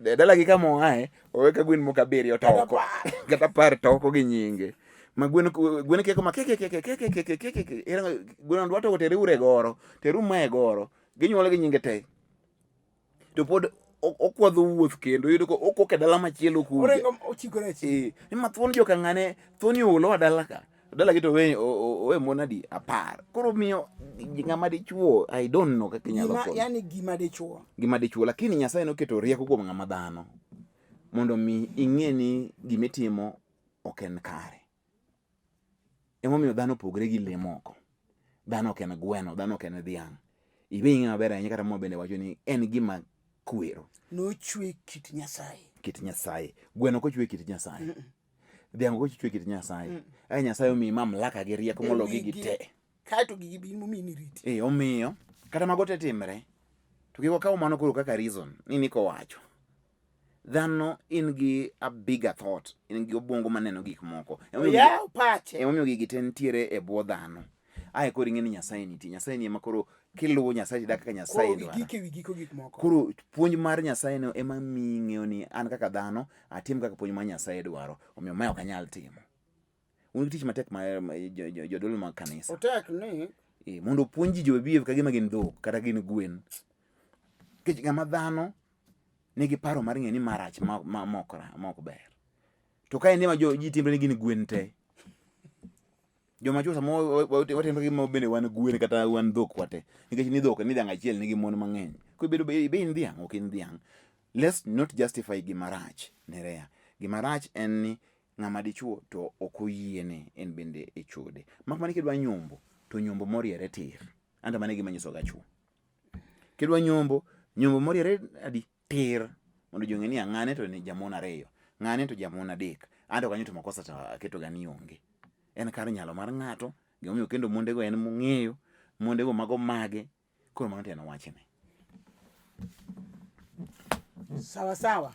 [SPEAKER 1] e dalagi kama oaye, owe ka gwen moko abiriyo toko. Kata apar toko gi nyinge. Ma gwen, gwen keko ma keke keke keke keke keke keke. Gwen dwa toko tere ure goro, teru ma e goro. Ginyuolo gi nyinge te. To pod okwadho wuoth kendo iyudo ka okok e dala machielo kucha.
[SPEAKER 2] Orengo ochikore achiel.
[SPEAKER 1] Eh, ni ma thuon joka ng'ane, thuon iulo dala ka. Dala gi to owe owe mon adi apar. Koro miyo ng'ama dichuo I don't know kaka inyalo
[SPEAKER 2] Gima
[SPEAKER 1] konyo.
[SPEAKER 2] yani gima dichuo.
[SPEAKER 1] Gima dichuo lakini Nyasaye noketo rieko kuom ng'ama dhano mondo mi ing'e ni gimitimo ok en kare. Emomiyo dhano opogre gi lee moko. Dhano ok en gweno, dhano ok en dhiang'. Ibe ing'e maber ahinya kata Muma bende wacho ni en gima kwero.
[SPEAKER 2] Nochwe kit Nyasaye.
[SPEAKER 1] Kit Nyasaye. Gweno ok ochwe kit Nyasaye. Dhiang' ok ochwe kit Nyasaye. Ae Nyasaye omiyi mamlaka gi rieko molo gigi te.
[SPEAKER 2] Kaeto gigi bi momiyi ni riti.
[SPEAKER 1] Eh, omiyo kata mago te timre to kik wakaw mano koro kaka reason ni Niko wacho. Dhano in gi a bigger thought, in gi obwongo maneno gik moko.
[SPEAKER 2] Oyaw pache.
[SPEAKER 1] Emomiyo gigi te nitiere e bwo dhano. Ae koro ing'e ni Nyasaye nitie. Nyasaye ni ema koro kiluwo Nyasaye tidak kaka Nyasaye
[SPEAKER 2] Koro
[SPEAKER 1] dwaro.
[SPEAKER 2] igik ewi giko gik moko.
[SPEAKER 1] Koro puonj mar Nyasaye no ema miyi ing'eyo ni an kaka dhano atim kaka puonj mar Nyasaye dwaro. Omiyo mae ok anyal timo. Un gi tich matek ma jodolo mag kanisa.
[SPEAKER 2] Otek ni
[SPEAKER 1] Eh, mondo opuonj ji jowe behave ka gima gin dhok kata gin gwen. Nikech ng'ama dhano nigi paro mar ng'eyo ni ma rach ma, ma, ma ok ra- ma ok ber. To ka en ma jo ji timre ni gin gwen te. Joma chwo samoro watimre gima bende wan gwen kata wan dhok wate. Nikech ni dhok ni dhiang' achiel nigi mon mang'eny. Koro ibedo be in dhiang' ok in dhiang'. Let's not justify gima rach Nerea. Gima rach en ni ng'ama dichuo to ok oyiene en bende e chode. Mak mana kidwa nyombo to nyombo moriere tir. Anto mano e gima anyisoga chuo. Kidwa nyombo, nyombo moriere adi tir mondo ji ong'e ni ng'ane to ni jamon ariyo, ng'ane to jamon adek. Anto kanyo to makosa to aketo ga ni onge. En kar nyalo mar ng'ato, gimomiyo okendo mondego en mong'eyo, mondego mago mage. Koro mano to en wachne.
[SPEAKER 2] Sawa sawa.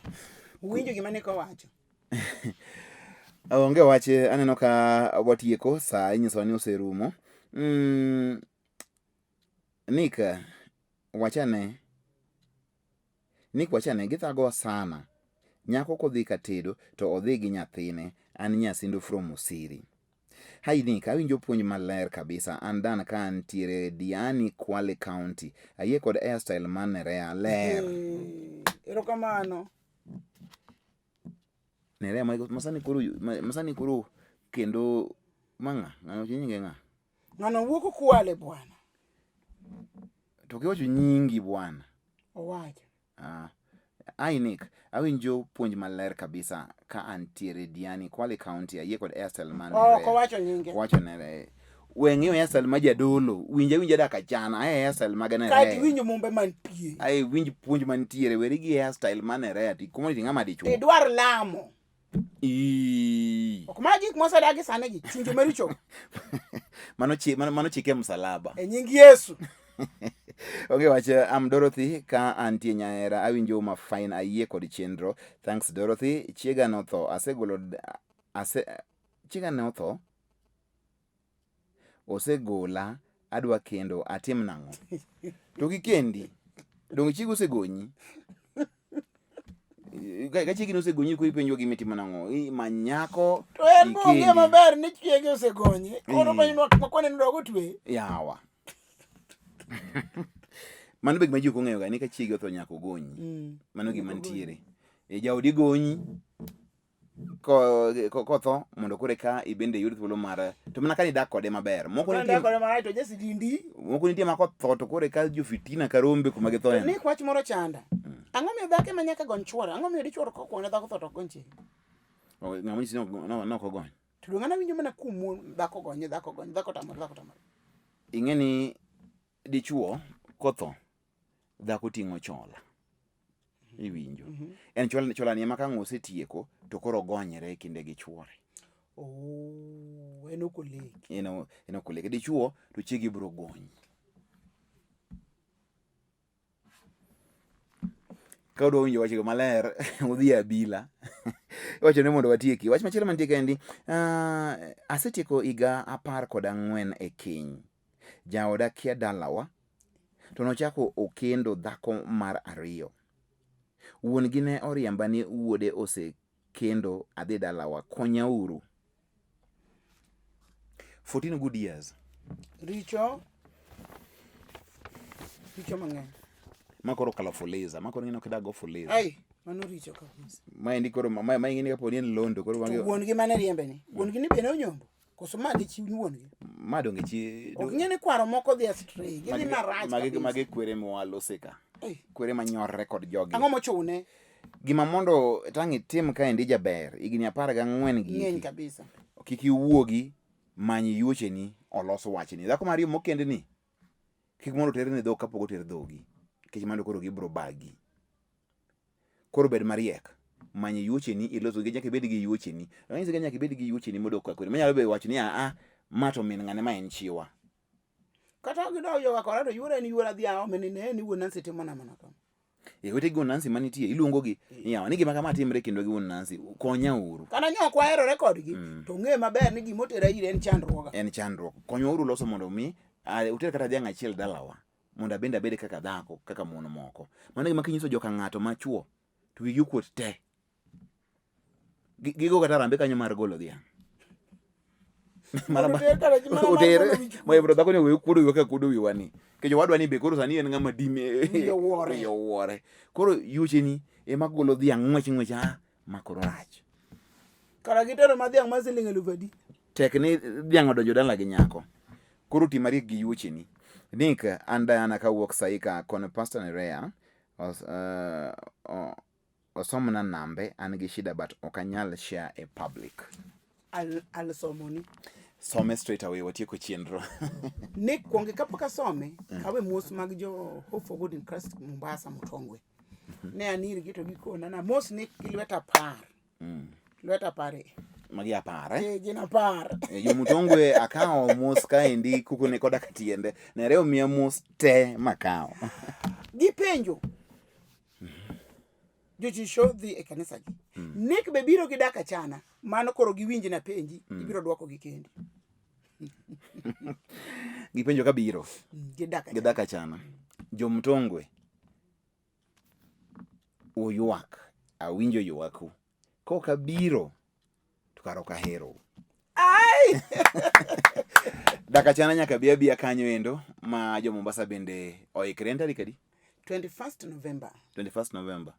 [SPEAKER 2] Uwinjo gima Nick owacho?
[SPEAKER 1] Onge wach, aneno ka watieko, saa inyisowa ni oserumo. Nick, wachane. Nick wachane, githagowa sana. Nyako kodhi ka tedo to odhi gi nyathine. An Nyasindo from Osiri. Hi Nick, awinjo puonj maler kabisa. An Dan ka antiere Diani, Kwale County. Ayie kod hairstyle mar Nerea, ler.
[SPEAKER 2] Erokamano.
[SPEAKER 1] Nerea masani koro masani koro kendo ma ng'a? Ng'ano wacho nyinge ng'a?
[SPEAKER 2] Ng'ano wuok Kwale bwana.
[SPEAKER 1] To kiwacho nyingi bwana.
[SPEAKER 2] Owacho.
[SPEAKER 1] Ah. Ai Nick, awinjo puonj maler kabisa ka antiere Diani, Kwale County, ayie kod hairstyle mar
[SPEAKER 2] Oh, ok owacho nyinge.
[SPEAKER 1] Owacho nere. We ng'iyo hairstyle ma jadolo, winj awinja dak achana, ae hairstyle mag Nerea.
[SPEAKER 2] Kaeto iwinjo mumbe mantie.
[SPEAKER 1] Ae winj puonj mantiere, weri gi hairstyle mar Nerea, ti kuma ti ng'ama dichuo.
[SPEAKER 2] Tidwar lamo.
[SPEAKER 1] Ii.
[SPEAKER 2] Ok ma gik mosedagi sani gi, chunje maricho.
[SPEAKER 1] Mano chi, mano, mano chike msalaba.
[SPEAKER 2] E nying Yesu.
[SPEAKER 1] Okay, wach am Dorothy ka antie Nyahera awinjo ma fine ayie kod chenro. Thanks Dorothy. Chiega notho asegolo ase chiega notho osegola adwa kendo atim nang'o? To gikendi. Donge chiegi osegonyi? Ka chiegi nosegonyi koro ipenjo gima itimo nang'o? Many nyako
[SPEAKER 2] To en bo ong'eyo
[SPEAKER 1] ikendi.
[SPEAKER 2] maber ni chiege osegonye. Koro
[SPEAKER 1] Eh.
[SPEAKER 2] penjo makwane ni dog otwe.
[SPEAKER 1] Yawa. Mano be gima ji ok ong'eyo ga ni ka chiegi otho nyaka ogonyi. Mano gima nitiere. E jaodi gonyi kotho mondo koro eka ibende iyud thuolo mar to mana ka nidak kode maber. Moko
[SPEAKER 2] Ka
[SPEAKER 1] nitie
[SPEAKER 2] ndak kode marach to jasi dindi.
[SPEAKER 1] moko nitie ma kotho to koro eka jofitina ka rombe kuma githoe.
[SPEAKER 2] Ni wach moro chanda. Ang'o miyo dhako ema nyaka gony chuore? Ang'o miyo dichuo kokwone dhako tho to ok gony chiege?
[SPEAKER 1] Ng'ama nyisi ni ok ogony.
[SPEAKER 2] To donge an awinjo mana kuom mon dhako gonye, dhako gonye, dhako tamore, dhako tamore.
[SPEAKER 1] Ing'e ni dichuo kotho dhako ting'o chola. Iwinjo. En chola, chola ni ema ka ang' osetieko to koro ogonyre e kinde gi chuore.
[SPEAKER 2] Oh, en ok oleki.
[SPEAKER 1] En ok oleki. Dichuo to chiegi biro gonyi. Ka udwa winjo wachego maler, udhi e abila. Iwacho ni mondo watieki. Wach machielo mantie kaendi, asetieko higa 14 e keny. Jaoda kia dalawa, to nochako okendo dhako mar ariyo. Wuon gi ne oriemba ni wuode osekendo adhi dalawa. Konyauru. 14 good years.
[SPEAKER 2] Richo. Richo mang'eny.
[SPEAKER 1] Ma koro okalo fuliza. Ma koro ing'e ni ok idag go fuliza.
[SPEAKER 2] Ai, mano richo kabisa.
[SPEAKER 1] Ma endi koro ma ing'e ni kapo ni en londo koro
[SPEAKER 2] To wuon gi mane riembe ni. Wuon gi ni be ne onyombo. Koso ma ne chi wuon gi.
[SPEAKER 1] Ma donge chi
[SPEAKER 2] Ok ing'e ni kwaro moko dhi astray. Gidhi marach
[SPEAKER 1] kabisa. Magi kwere mwalose ka. Kwere manyorre kod jogi.
[SPEAKER 2] Ang'o mochune?
[SPEAKER 1] Gima mondo tang' itim kaendi jaber, higni 14 gi
[SPEAKER 2] Ng'eny kabisa.
[SPEAKER 1] Kik iwuogi, many yuocheni olos wachni. Dhako mar ariyo mokendni, kik mondo oterni dhok kapok oter dhogi, nikech mano koro gibiro bagi. Koro bed mariek, many yuocheni ilos nikech nyaka ibed gi yuocheni. Ranyisi ka nyaka ibed gi yuocheni modok ka kweri. Manyalo be wacho ni a ma to min ng'ane ma en chiwa.
[SPEAKER 2] Kata ok gidog yoga kora to yuora en yuora dhi aome ni ne ni wuon Nancy timo na mana kama.
[SPEAKER 1] E wete gi wuon Nancy manitie iluongo gi ni yawa ni gima kama timre kindwa gi wuon Nancy konya uru.
[SPEAKER 2] Kata nyo ok waherore kodgi to ng'e maber ni gima otera ire en chandruoga.
[SPEAKER 1] En chandruok. Konywa uru loso mondo mi uter kata dhiang' achiel dalawa mondo abende abed kaka dhako kaka mon moko. Mano gima kinyiso joka ng'ato machuo to wigi okuot te. Gigo kata rambe kanyo mar golo dhiang'. Oter ma ibro dhako ni owe kuodo wiwa kaka kuodo wiwa ni. Nikech owadwa ni be koro sani en ng'ama dime
[SPEAKER 2] wiye
[SPEAKER 1] owuore. Koro yucheni ema golo dhiang' ng'wech ng'wech a ma koro rach.
[SPEAKER 2] Kara gitero ma dhiang' ma siling elufu adi?
[SPEAKER 1] Tek ni dhiang' odonjo dala gi nyako. Koro ti mariek gi yuocheni. Nick, an Diana kawuok Saika kon Pastor Nerea osomna nambe an gi shida but ok anyal share e public.
[SPEAKER 2] Al somoni.
[SPEAKER 1] Some straight away watieko chenro.
[SPEAKER 2] Nick kuonge kapok asome, kawe mos mag jo Hope for Good in Christ Mombasa Mutongwe. Ne an irgi to gikona na mos Nick gi lwet 10. Lwet 10 e.
[SPEAKER 1] Magi 10 eh?
[SPEAKER 2] Eh, gin 10.
[SPEAKER 1] Jo Mutongwe akawo mos kaendi kuku ni koda katiende. Nere omiya mos te makawo.
[SPEAKER 2] Gipenjo. Jochisho dhi e kanisa gi. Nick be biro gi dak achana. Mano koro giwinj na penji, ibiro dwoko gi kendi.
[SPEAKER 1] Gipenjo ka biro.
[SPEAKER 2] Gi dak achana.
[SPEAKER 1] Gi dak achana. Jo Mutongwe uywak, awinjo ywaku. Kok abiro to kara ok ahero.
[SPEAKER 2] Ai!
[SPEAKER 1] Dak achana nyaka bi abiya kanyo endo ma jo Mombasa bende oikre. En tarik adi?
[SPEAKER 2] 21st November.
[SPEAKER 1] 21st November.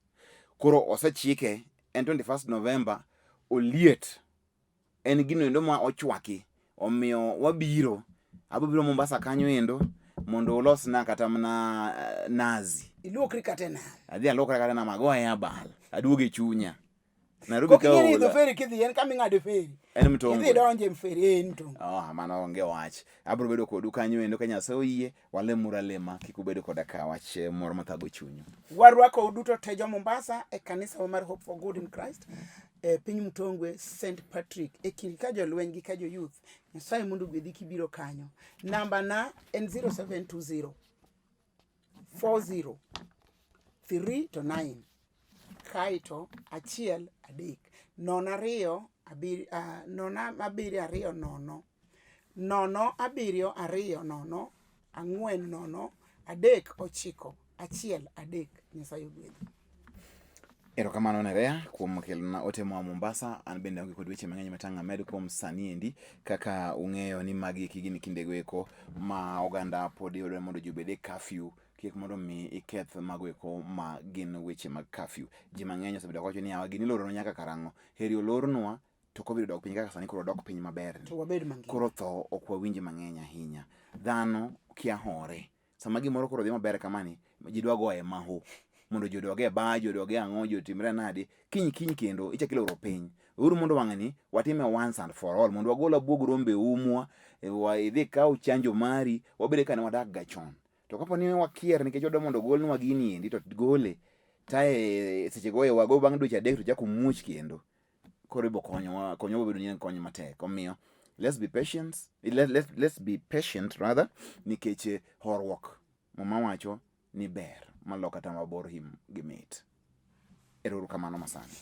[SPEAKER 1] Koro osechike en 21st November oliet. En gino endo ma ochwaki. Omiyo wabiro. Abiro biro Mombasa kanyo endo mondo ulosna kata mana nazi.
[SPEAKER 2] Iluokri kata e nam.
[SPEAKER 1] Adhi aluokra kata e nam agoye abal. Aduogo e chunya. Nairobi
[SPEAKER 2] Kok
[SPEAKER 1] ka
[SPEAKER 2] ing'e ni idho
[SPEAKER 1] ola.
[SPEAKER 2] feri kidhi en kama ing'ade feri.
[SPEAKER 1] En Mtongwe.
[SPEAKER 2] Idhi donje feri en Mtongwe.
[SPEAKER 1] Oh, mano onge wach. Abiro bedo kodu kanyo endo ka Nyasaye oyie, walemuru alema kik ubedo koda ka wach moro mathago chunyu.
[SPEAKER 2] Warwako uduto te jo Mombasa e kanisa mar Hope for Good in Christ e piny Mtongwe St Patrick e kind ka jolweny gi ka jo youth. Nyasaye mondo ogwedhi kibiro kanyo. Namba na en 0720 40 3 to 9 kaeto 1 3 0 2 7 0 7 2 0 0 7 2 0 4 0 3 9 1 3. Nyasaye ogwedhi.
[SPEAKER 1] Erokamano Nerea kuom kelona ote moa Mombasa. An bende aonge kod weche mang'eny matang' amed kuom sani endi kaka ung'eyo ni magi eki gin kindego eko ma oganda pod yudo mondo ji obed e curfew kik mondo mi iketh mago eko ma gin weche mag curfew. Ji mang'eny osebedo kawacho ni yawa gini iloronu nyaka karang'o? Heri olornwa to Covid odok piny kaka sani koro odok piny maber ni.
[SPEAKER 2] To wabed mangima.
[SPEAKER 1] Koro tho ok wawinj mang'eny ahinya. Dhano kia hore. Sama gimoro koro dhi maber kamani, ji dwa goye mahu. Mondo ji odog e bar, ji odog e ang'o, ji otimre nade. Kiny kiny kendo ichak iloro piny. Weuru mondo wang'ni watime once and for all mondo wagol abuog rombe e umwa, idhi ikaw chanjo mari, wabed kaka ne wadak ga chon. To kapo ni wakier nikech wadwa mondo ogolnwa gini endi to gole. Tae seche go e wago bang' dweche 3 to chak omuoch kendo. Koro ibo konyowa, konyowa bedo ni en kony matek. Omiyo let's be patient, let's be patient rather, nikech horuok Muma wacho ni ber malo kata mabor him gi mit. Ero uru kamano masani.